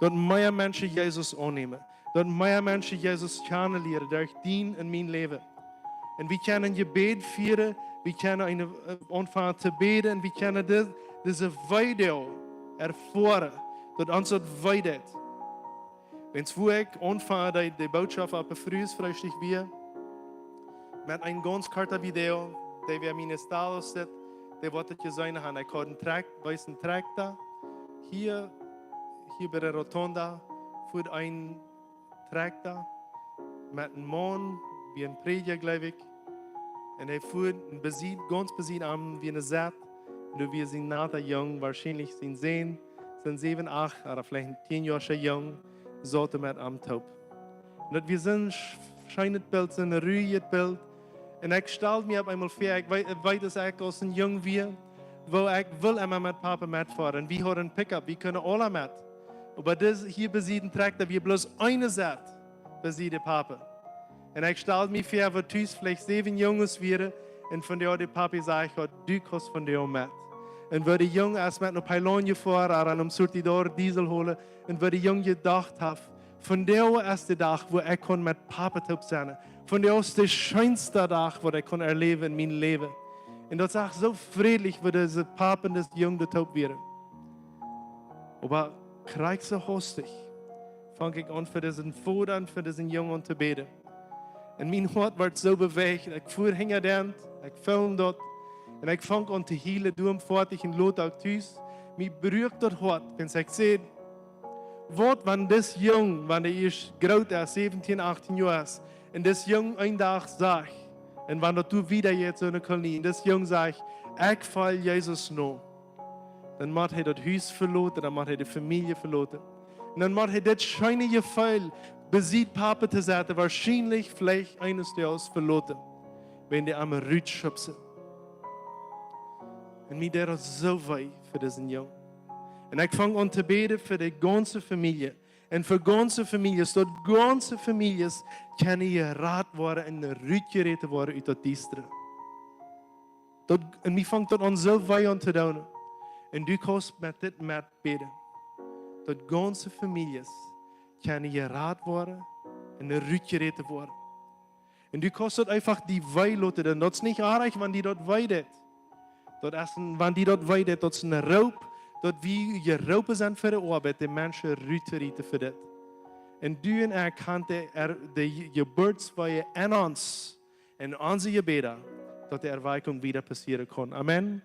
Daut mea Menschen Jesus aunnämen. Daut mea Menschen Jesus kjanen lieren derch dien un mien Läwen. Un wie kjennen Jebäd fieren, wie kjennen een, äh, aunfangen to bäden, wie kjennen dit, dise Video erfoaren, daut ons daut wee deit. Wiels woo ekj aunfung, de, de Bootschoft opp de Fruesfreestikj wia, met een gaunz kortet Video, dee wäa miene Status sitt, dee woat et jeseenen haben. Ekj haud een Track, wiesen Trakta. Hia, hia bie de Rotonda, fuat een Trakta met een Maun, wia een Prädja, jleew ekj. Un hee fuat een besied, gaunz besied am, wia een Sett. Un doa wia sien nata Jung, woarschienlich sien Sän, sien säwen, acht, ooda veleicht een tienjoascha Jung, saut met am toop. Un daut wia soon sch-, scheenet Bilt, soon ruijet Bilt. Un ekj stald mie opp eemol väa, ekj weet, weet, aus ekj aus een Jung wia, woo ekj wull emma met Papa metfoaren. Un wie hauden een Pickup, wie kunnen aula met. Oba dis hia besied een Trakta, wia bloos een Sett besied de Papa. Un ekj stald mie väa, woo tus veleicht säwen Junges wieren, un vondoag de Papa sajcht: Gott, du kaust vondoag met. Un woo de Jung es met no Pailonia jefoaren, ooda no Surtidor Diesel holen, un woo de Jung jedocht haft: Vondoag es de Dach, wua ekj kaun met Papa toop sennen. Vondoag es de scheensta Dach, waut ekj kaun erläwen en mien Läwen. Un daut sach soo frädlich, woo dise Papa un dise Jung doa toop wieren. Oba krakjt soo hostich funk ekj aun, fa disen Voda un fa disen Jung aun to bäden. Un mien Hoat wort soo bewäacht. Ekj fua hinja dän, ekj feeld daut. Un ekj funk aun to hielen, doa em Foatich un lota uk tus. Mie bruak daut Hoat, wiels ekj säd: Waut, wan dis Jung, wan hee ieescht groot es, säwentieen, achttieen Joa es, un dis Jung een Dach sajcht, un wan daut doa wieda jeit, soone Kolonie, un dis Jung sajcht: Ekj folj Jesus no. Dan mott hee daut Hus veloten, dan mott hee de Famielje veloten. Un dan mott hee dit scheene Jefeel, besied Papa to sennen, woarschienlich veleicht eenes Daags veloten, wan dee am rutschubsen. Un mie deed daut soo wee fa disen Jung. Un ekj funk aun to bäden fa de gaunze Famielje. Un fa gaunze Famieljes, daut gaunze Famieljes kjennen jerat woaren un rutjerat woaren ut daut Diestre. Daut, un mie funk daut aun soo wee aun to doonen. Un du kaust met dit met bäden. Daut gaunze Famieljes kjennen jerat woaren un rutjerat woaren. Un du kaust daut eefach die wee loten, dan daut es nich oajch, wan die daut wee deit. Daut es een, wan die daut wee deit, daut es een Roop, daut wie jeroopen sent fa de Oabeit, de Menschen rut to rieten fa dit. Un du un ekj kjennen de, er, de Jeburtswee en ons, en onse Jebäda, daut de Erwakjunk wieda passieren kaun. Amen.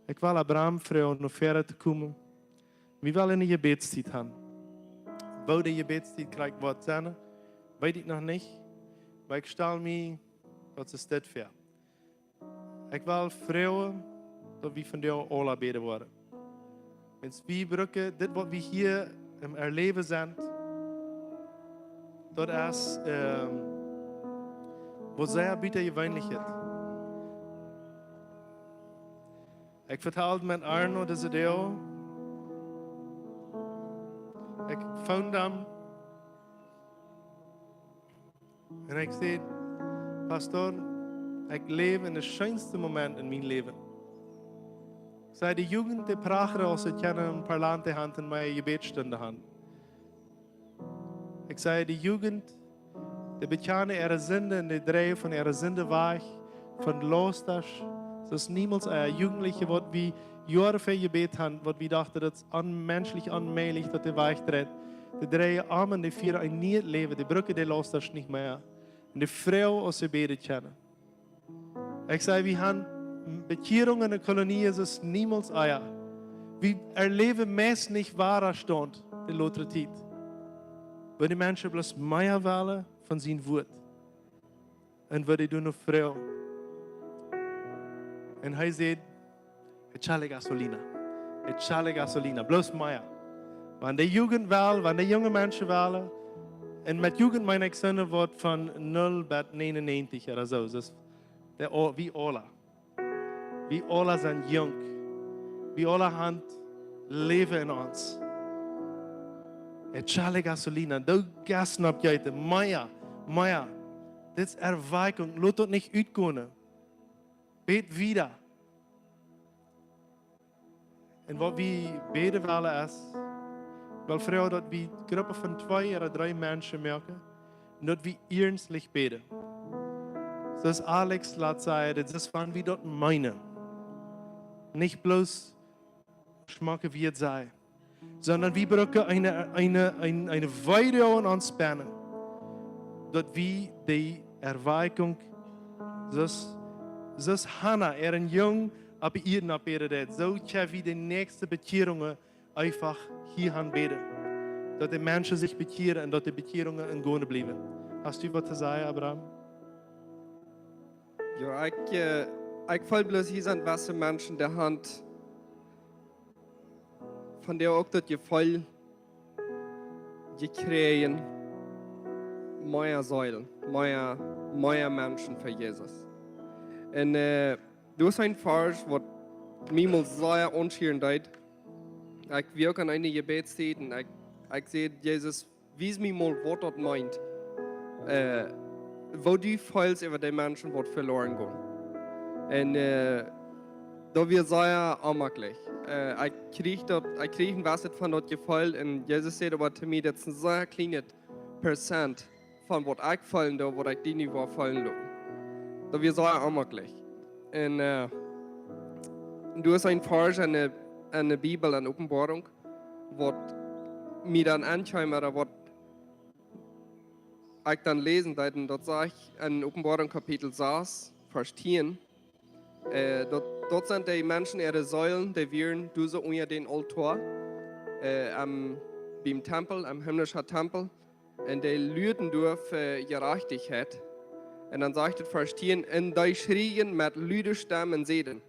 Ekj well Abraham froagen, no väaren to komen. Wie wellen eene Jebädstiet haben. Woo de Jebädstiet krakjt woat sennen, weet ekj noch nich. Oba ekj stal mie daut es dit väa. Ekj well froagen, daut wie vondoag aula bäden woaren. Wiels wie brucken dit, waut wie hia em Erläwen sent, daut es, ähm, waut sea butajeweenlich es. Ekj vetald met Arno dise Doag, Ekj phoned am un ekj säd: Pastor, ekj läw en de scheenste Moment en mien Läwen. Ekj säd: De Jugend, dee pracht aus see kjennen en parlante Haunt un mea Jebädstund han. Ekj säd: De Jugend, dee bekjanen äare Sinden un dee dreien von äare Sinden wajch, von Laustasch. Daut es niemols een Jugendlicha, waut wie Joaren fa jebät han, waut wie dochten, daut es onmenschlich, onmäajlich, daut dee wajchdreit. Dee dreien om un dee fieren een nieet Läwen, dee brucken dee Laustasch nich mea. Un dee froagen, aus see bäden kjennen. Ekj säd: Wie han Bekjierungen en de Kolonie, es niemols ea. Wie erläwen meist nich Wadastaunt de latste Tiet. Woo dee Menschen bloos mea wellen von sien Wuat. Un woo dee doonen froagen. Un hee säd: Echale gasolina. Echale gasolina. Bloos mea. Wan de Jugend well, wan de junge Menschen wellen. Un met Jugend meen ekj soone, waut von null bat negenundnegentig ooda soo. Daut es de, o-, wie aula. Wie aula sent junk. Wie aula han Läwen en ons. Echale gasolina. Doo Gas opp, Jute. Mea, mea. Dit es Erweckung. Lot daut nich utgonen. Bäd wieda. Un waut wie bäden wellen es, well froagen, daut wie Gruppen von twee ooda dree Menschen moaken un daut wie iernstlich bäden. Soo aus Alex lat sajen, daut es, wan wie daut meenen. Nich bloos schmocke wie et sajen, sonda wie brucken eene, eene, een, eene Weedoag en ons bennen, daut wie dee Erweckung, soo aus, soo aus Hannah äaren Jung opp de Ieed oppbäden deed, soo kjenn wie de näakjste Bekjierungen eefach hia han bäden. Daut de Menschen sikj bekjieren un daut de Bekjierungen en Gonen bliewen. Hast du waut to sajen, Abraham? Jo, ekj, äh, ekj feel bloos, hia sent waut Menschen, dee han von dee uk daut Jefeel jekjräajen, mea Seelen, mea, mea Menschen fa Jesus. Un, äh, doa es een Varsch, waut mie mol sea aunschieren deed. Ekj wia uk aun eene Jebädstiet un ekj, ekj säd: Jesus, wies mie mol, waut daut meent, äh, woo du feelst äwa dee Menschen, waut veloaren gonen. Un, äh, daut wia sea onjemakjlich. Äh, ekj kjrieech daut, ekj kjrieech een bät von daut Jefeel un Jesus säd oba to mie, daut es een sea kjlienet Prozent von waut ekj feelen doo, waut ekj die nu woa feelen loten. Daut wia sea onjemakjlich. Un, äh, doa es een Varsch en de, en de Bibel, en Openboarunk, waut mie dan aunkjeem, ooda waut ekj dan läsen deed, un daut sach ekj en Openboarunk Kapitel sas, Varsch tieen. Äh, daut, daut sent dee Menschen äare Seelen, dee wieren doa soo unja dän Aultoa, äh, aum, biem Tempel, aum himlischen Tempel. Un dee luaden doa fa Jerajchtichkjeit. Un dan sajcht daut Varsch tieen: Un dee schrieejen met lude Stemm un säden: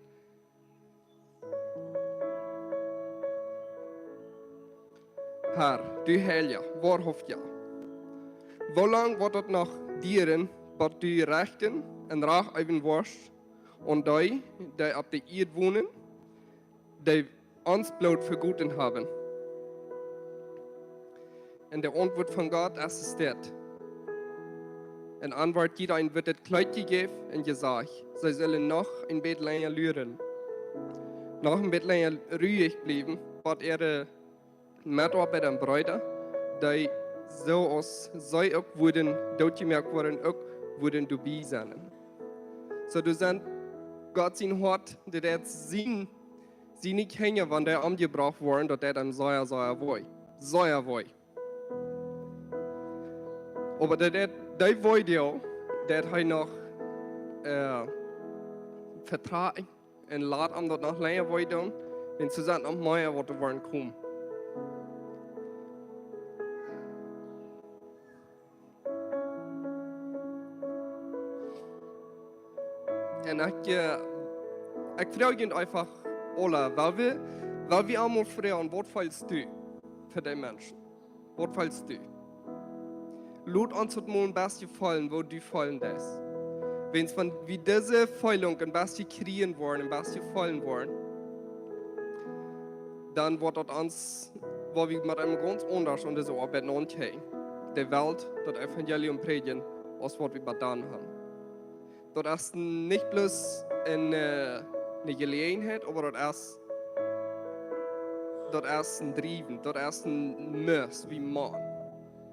Herr, du Heilja, woarhauftja, woo lang woat daut noch dieren, bat du Rechten un Rach äwen woascht aun dee, dee opp de Ieed wonen, dee ons Bloot vegoten haben? Un de Auntwuat von Gott es dit: Un an wort jieda een wittet Kjleet jejäft un jesajcht, see sellen noch een bät lenja luaren, noch een bät lenja ruich bliewen, bat äare Metoabeida un Breeda, dee soo aus see uk wudden dootjemoakt woaren, uk wudden doabie sennen. Soo, doa sent Gott sien Hoat, dee deit sien, siene Kjinja, wan dee omjebrocht woaren, daut deit am sea, sea wee. Sea wee. Oba daut deit, dee Wee, deit hee noch, äh, vetrajchten un lat am daut noch lenja wee doonen, wiels doa sent noch mea, waut doa woaren komen. Un ekj, äh, ekj froag junt eefach aula, well wie, well wie emol froagen, waut feelst du fa dee Menschen? Waut feelst du? Lot ons daut mol een bät feelen, woo du feelen deist. Wiels wan wie dise Feelunk een bät kjrieen woaren, een bät feelen woaren, dan woat daut ons woa wie met eenem gaunz aundasch aun dise Oabeit naunkjikjen. De Welt daut Evangelium prädjen, aus waut wie bat dan han. Daut es nich bloos een, äh, eene Jeläajenheit, oba daut es, daut es een Driewen, daut es een Must, wie Maun.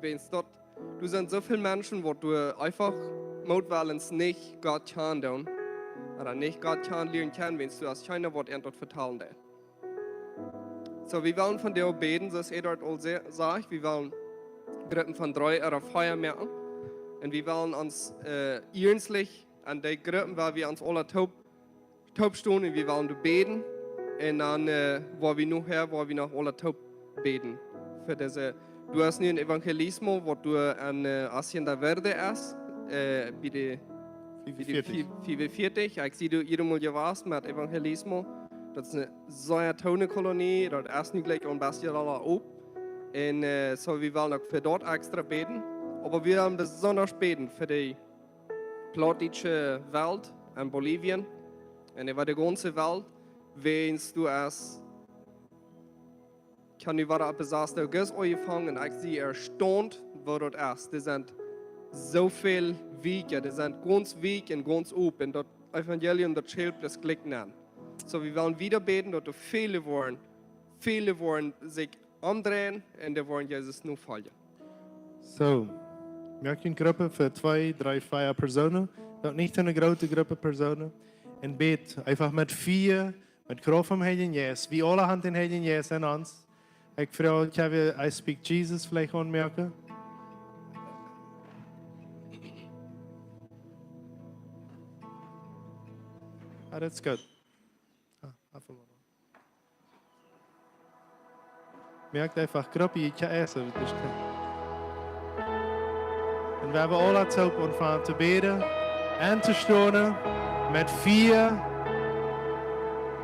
Wäajens daut, doa sent soo väl Menschen, waut doa eefach mootwellens nich Gott kjanen doonen, ooda nich Gott kjanen lieren kjennen, wäajens doa es kjeena, waut an daut vetalen deit. Soo, wie wellen vondoag bäden, soo aus Eduard aul se-, säd, wie wellen Gruppen von dree ooda vea moaken. Un wie wellen ons, äh, iernstlich aun dee Gruppen, wua wie ons aula toop, toop stonen, un wie wellen doa bäden. Un dan, äh, woa wie nohäa, woa wie noch aula toop bäden. Fa dise, doa es nu een Evangelismo, waut doa aun, äh, Hacienda Verde es, äh, bie de, bie de fiefenvieetich. Fie-, fiefunvieetich. Ekj sie doa jiedatmol jewast met Evangelismo. Daut es eene sea toone Kolonie, daut es nu jlikj aul een bät aula op. Un, äh, soo, wie wellen uk fa daut extra bäden. Oba wie wellen besonda bäden fa de plautdietsche Welt en Bolivien un äwa de gaunze Welt, wäajens doa es, ekj hab nu wada opp dän sasden August aunjefongen un ekj sie erstaunt, woo daut es. Doa sent soo väl Wäakj, doa sent gaunz Wäakj un gaunz op un daut Evangelium, daut schelt bloos jlikj aun. Soo, wie wellen wieda bäden, daut doa väle woaren, väle woaren sikj omdreien un dee woaren Jesus nofoljen. Soo, moakt eene Grupp von twee, dree, vea Persoonen. Daut nich eene groote Grupp Persoonen. Un bät eefach met Fia, met Krauft vom Heiljen Jeist. Wie aula han dän Heiljen Jeist en ons. Ekj froag, ekj hab I Speak Jesus veleicht aunmoaken. Ah, daut es goot. Ah, eefach mol. Moakt eefach Gruppen, jie kjennen ieescht, daut es goot. Un wie haben aula toop aunjefongen to bäden un to stonen met Fia.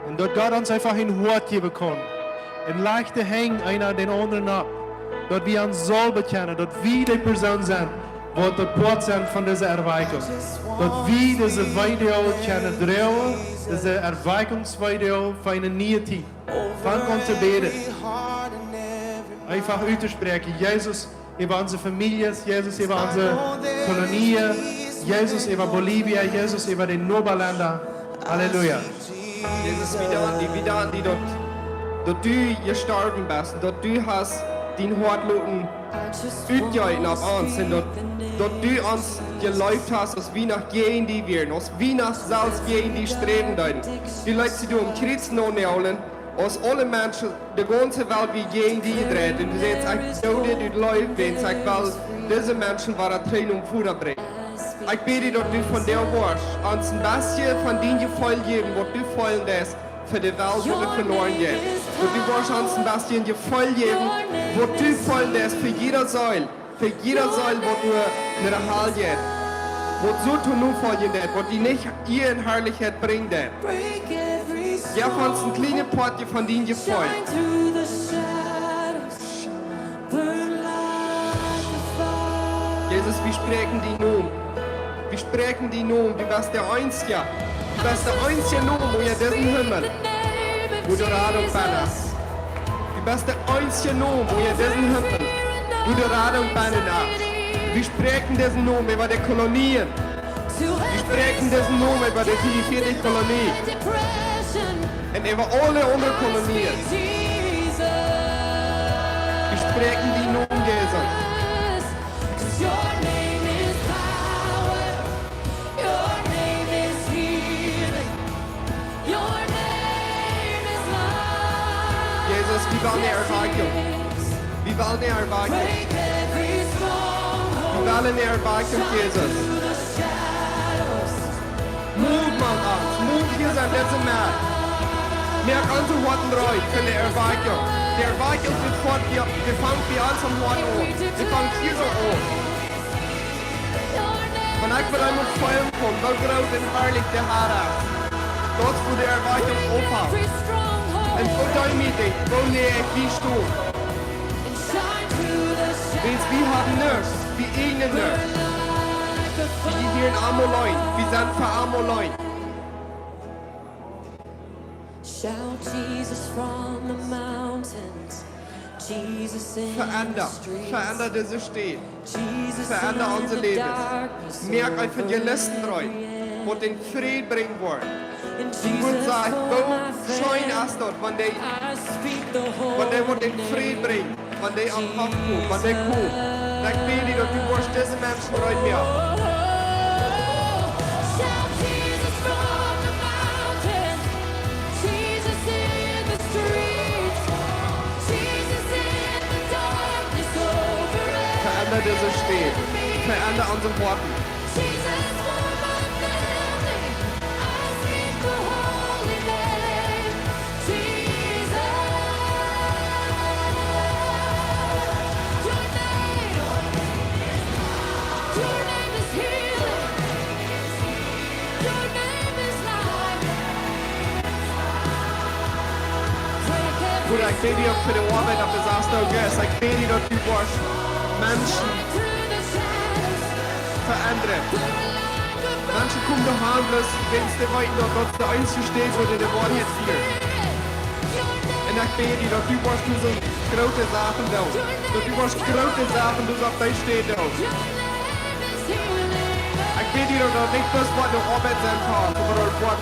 Un daut Gott ons eefach een Hoat jäwen kaun. Un lajcht de Henj eena dän aundren opp. Daut wie ons sellen bekjanen, daut wie dee Persoon sent, waut daut Poat sent von dise Erweckung. Daut wie dise Weedoag kjennen droagen, dise Erweckungsweedoag fa eene niee Tiet. Fang aun to bäden. Eefach uttospräakjen. Jesus, äwa onse Famieljes, Jesus, äwa onse Kolonien, Jesus, äwa Bolivien, Jesus, äwa de Nobalenda. Halleluja. Jesus, wie danken die, wie danken die, daut, daut du jestorwen best, daut du hast dien Hoat loten utjeeten opp ons un daut, daut du ons jeleeft hast, aus wie noch jäajen die wieren, aus wie noch selfst jäajen die sträden deeden. Du leetst die doa aum Kjriez nonaajlen, aus aule Menschen, de gaunze Welt wia jäajen die jedreit. Un du sajchst, ekj doo dit ut Leew, wäajens ekj well dise Menschen wada trigj nom Voda brinjen. Ekj bäd die, daut du vondoag woascht ons een bät von dien Jefeel jäwen, waut du feelen deist fa de Welt, waut doa veloaren jeit. Daut du woascht ons een bät Jefeel jäwen, waut du feelen deist fa jiede Seel, fa jiede Seel, waut doa no de Hal jeit, waut soo to nofoljen deit, waut die nich Ea un Harlichkjeit brinjen deit. Jeff ons een kjlienet Poatje von dien Jefeel. Jesus, wie spräakjen dienen Nomen. Wie spräakjen dienen Nomen. Du best de eensje. Du best de eensje Nomen unja disen Himmel, wua de Radunk bennen es. Du best de eensje Nomen unja disen Himmel, wua de Radunk bennen es. Wie spräakjen disen Nomen äwa de Kolonien. Wie spräakjen disen Nomen äwa de fiefunvieetich Kolonie. Un äwa aule aundre Kolonien. Wie spräakjen dien Nomen, Jesus. Jesus, wie wellen eene Erweckung. Wie wellen eene Erweckung. Wie wellen eene Erweckung, Jesus. Move, Maun, move hia aun dise Maun. Moak onse Hoaten rein fa de Erweckung. De Erweckung woat von, dee, dee fangt bie ons aum Hoat aun. Dee fangt hia soo aun. Wan ekj wudd eemol feelen kjennen, woo groot un harlich de Har es. Daut es wua de Erweckung aunfangt. Un woo deemootich, woo leeg wie stonen. Wiels wie haben nuscht, wie ieejnen nuscht. Wie hieren aulemol auleen, wie sent fa aulemol auleen. Shout Jesus from the mountains, Veenda, veenda dise Städ. Veenda onse Läwes. Moak Evangelisten rein, waut dän Fräd brinjen woaren. Gott sajcht, woo scheen es daut, wan dee, wan dee waut dän Fräd brinjen, wan dee aum Hoff komen, wan dee komen. Un ekj bäd die, daut du woascht dise Menschen rein moaken. Shout Jesus from the mountains, Jesus in the streets, Jesus in the darkness over every enemy. Veenda dise Städ. Veenda onse Woaren. Jesus for my family, I speak the holy name. Jesus, your name, your name is healing. Your name is life. Break every Gott, ekj bäd die uk fa de Oabeit opp de Sasta Gas. Ekj bäd die, daut du woascht Menschen veendren. Menschen komen doa han, bloos wäajen dee weeten, daut daut de eensje Städ es, wua dee de Woarheit hieren. Un ekj bäd die, daut du woascht doa soo groote Sachen doonen. Daut du woascht groote Sachen doa opp dee Städ doonen. Ekj bäd die, daut daut nich bloos woat ne Oabeit sennen fa ons, oba daut woat,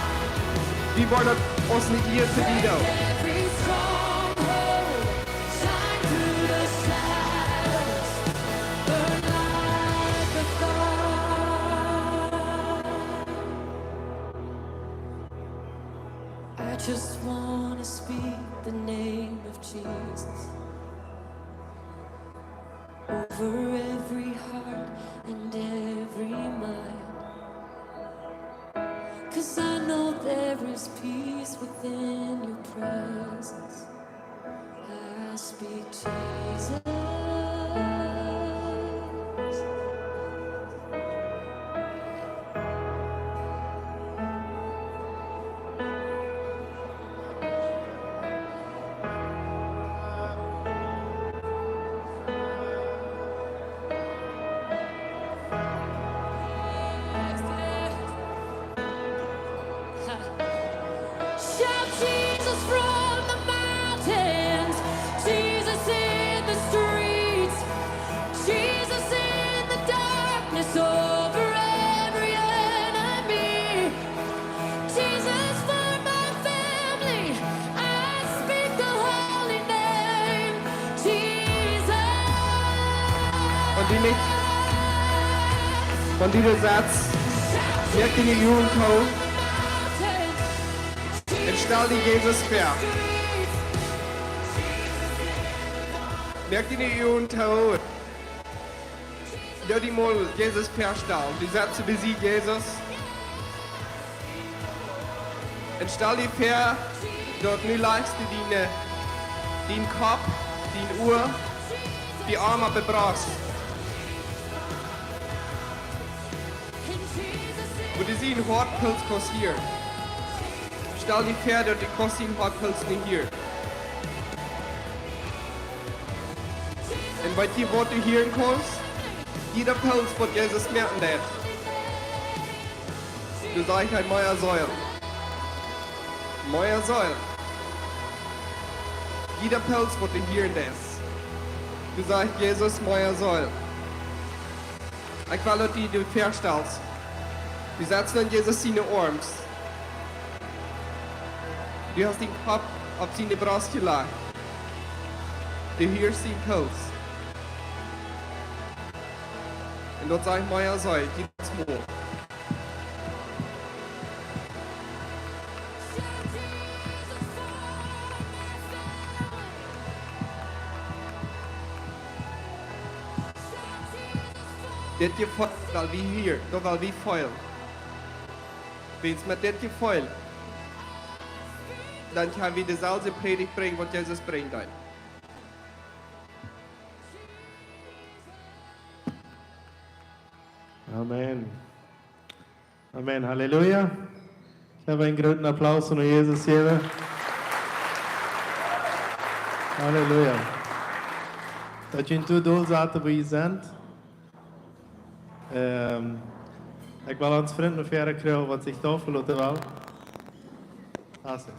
wie woaren daut aus ne Ea fa die doonen. Shine through the shadows, burn like a fire. I just wanna speak the name of Jesus over every heart and every mind. 'Cause I know there is peace within your presence. I speak Jesus. Shout Jesus from the mountains, Jesus in the streets, Jesus in the darkness over every enemy. Jesus for my family, I speak the holy name, Jesus. Wan du nich, wan du doa setst, moak diene Uagen too un stal die Jesus väa. Moak diene Uagen too. Doo die mol Jesus väastalen. Du setst die bie Jesus. Un stal die väa, daut nu lajchst du diene, dien Kopp, dien Uaren, dien Oam opp de Brost. Wua du sien Hoatpuls kaust hieren. Stal die väa, daut du kaust sien Hoatpuls nu hieren. Un weet jie, waut du hieren kaust? Jieda Puls, waut Jesus moaken deit, doa sajcht hee: Mea Seel. Mea Seel. Jieda Puls, waut du hieren deist, doa sajcht Jesus: Mea Seel. Ekj well, daut du die väastalst. Du setst en Jesus siene Oarms. Du hast dien Kopp opp siene Brost jelajcht. Du hieescht sien Puls. Un daut sajcht: Mea Seel, jiedet Mol. Dit Jefeel well wie hieren, daut well wie feelen. Wiels met dit Jefeel, dan kjenn wie deeselwje Prädicht brinjen, waut Jesus brinjen deed. Amen. Amen. Halleluja. Kjenn wie eenen grooten Applaus fa Jesus jäwen? Halleluja. Daut jie doa dol saten, wua jie sent. Ähm, ekj well ons Frind no väaren kjrieen, waut sikj doa veloten well. Asse.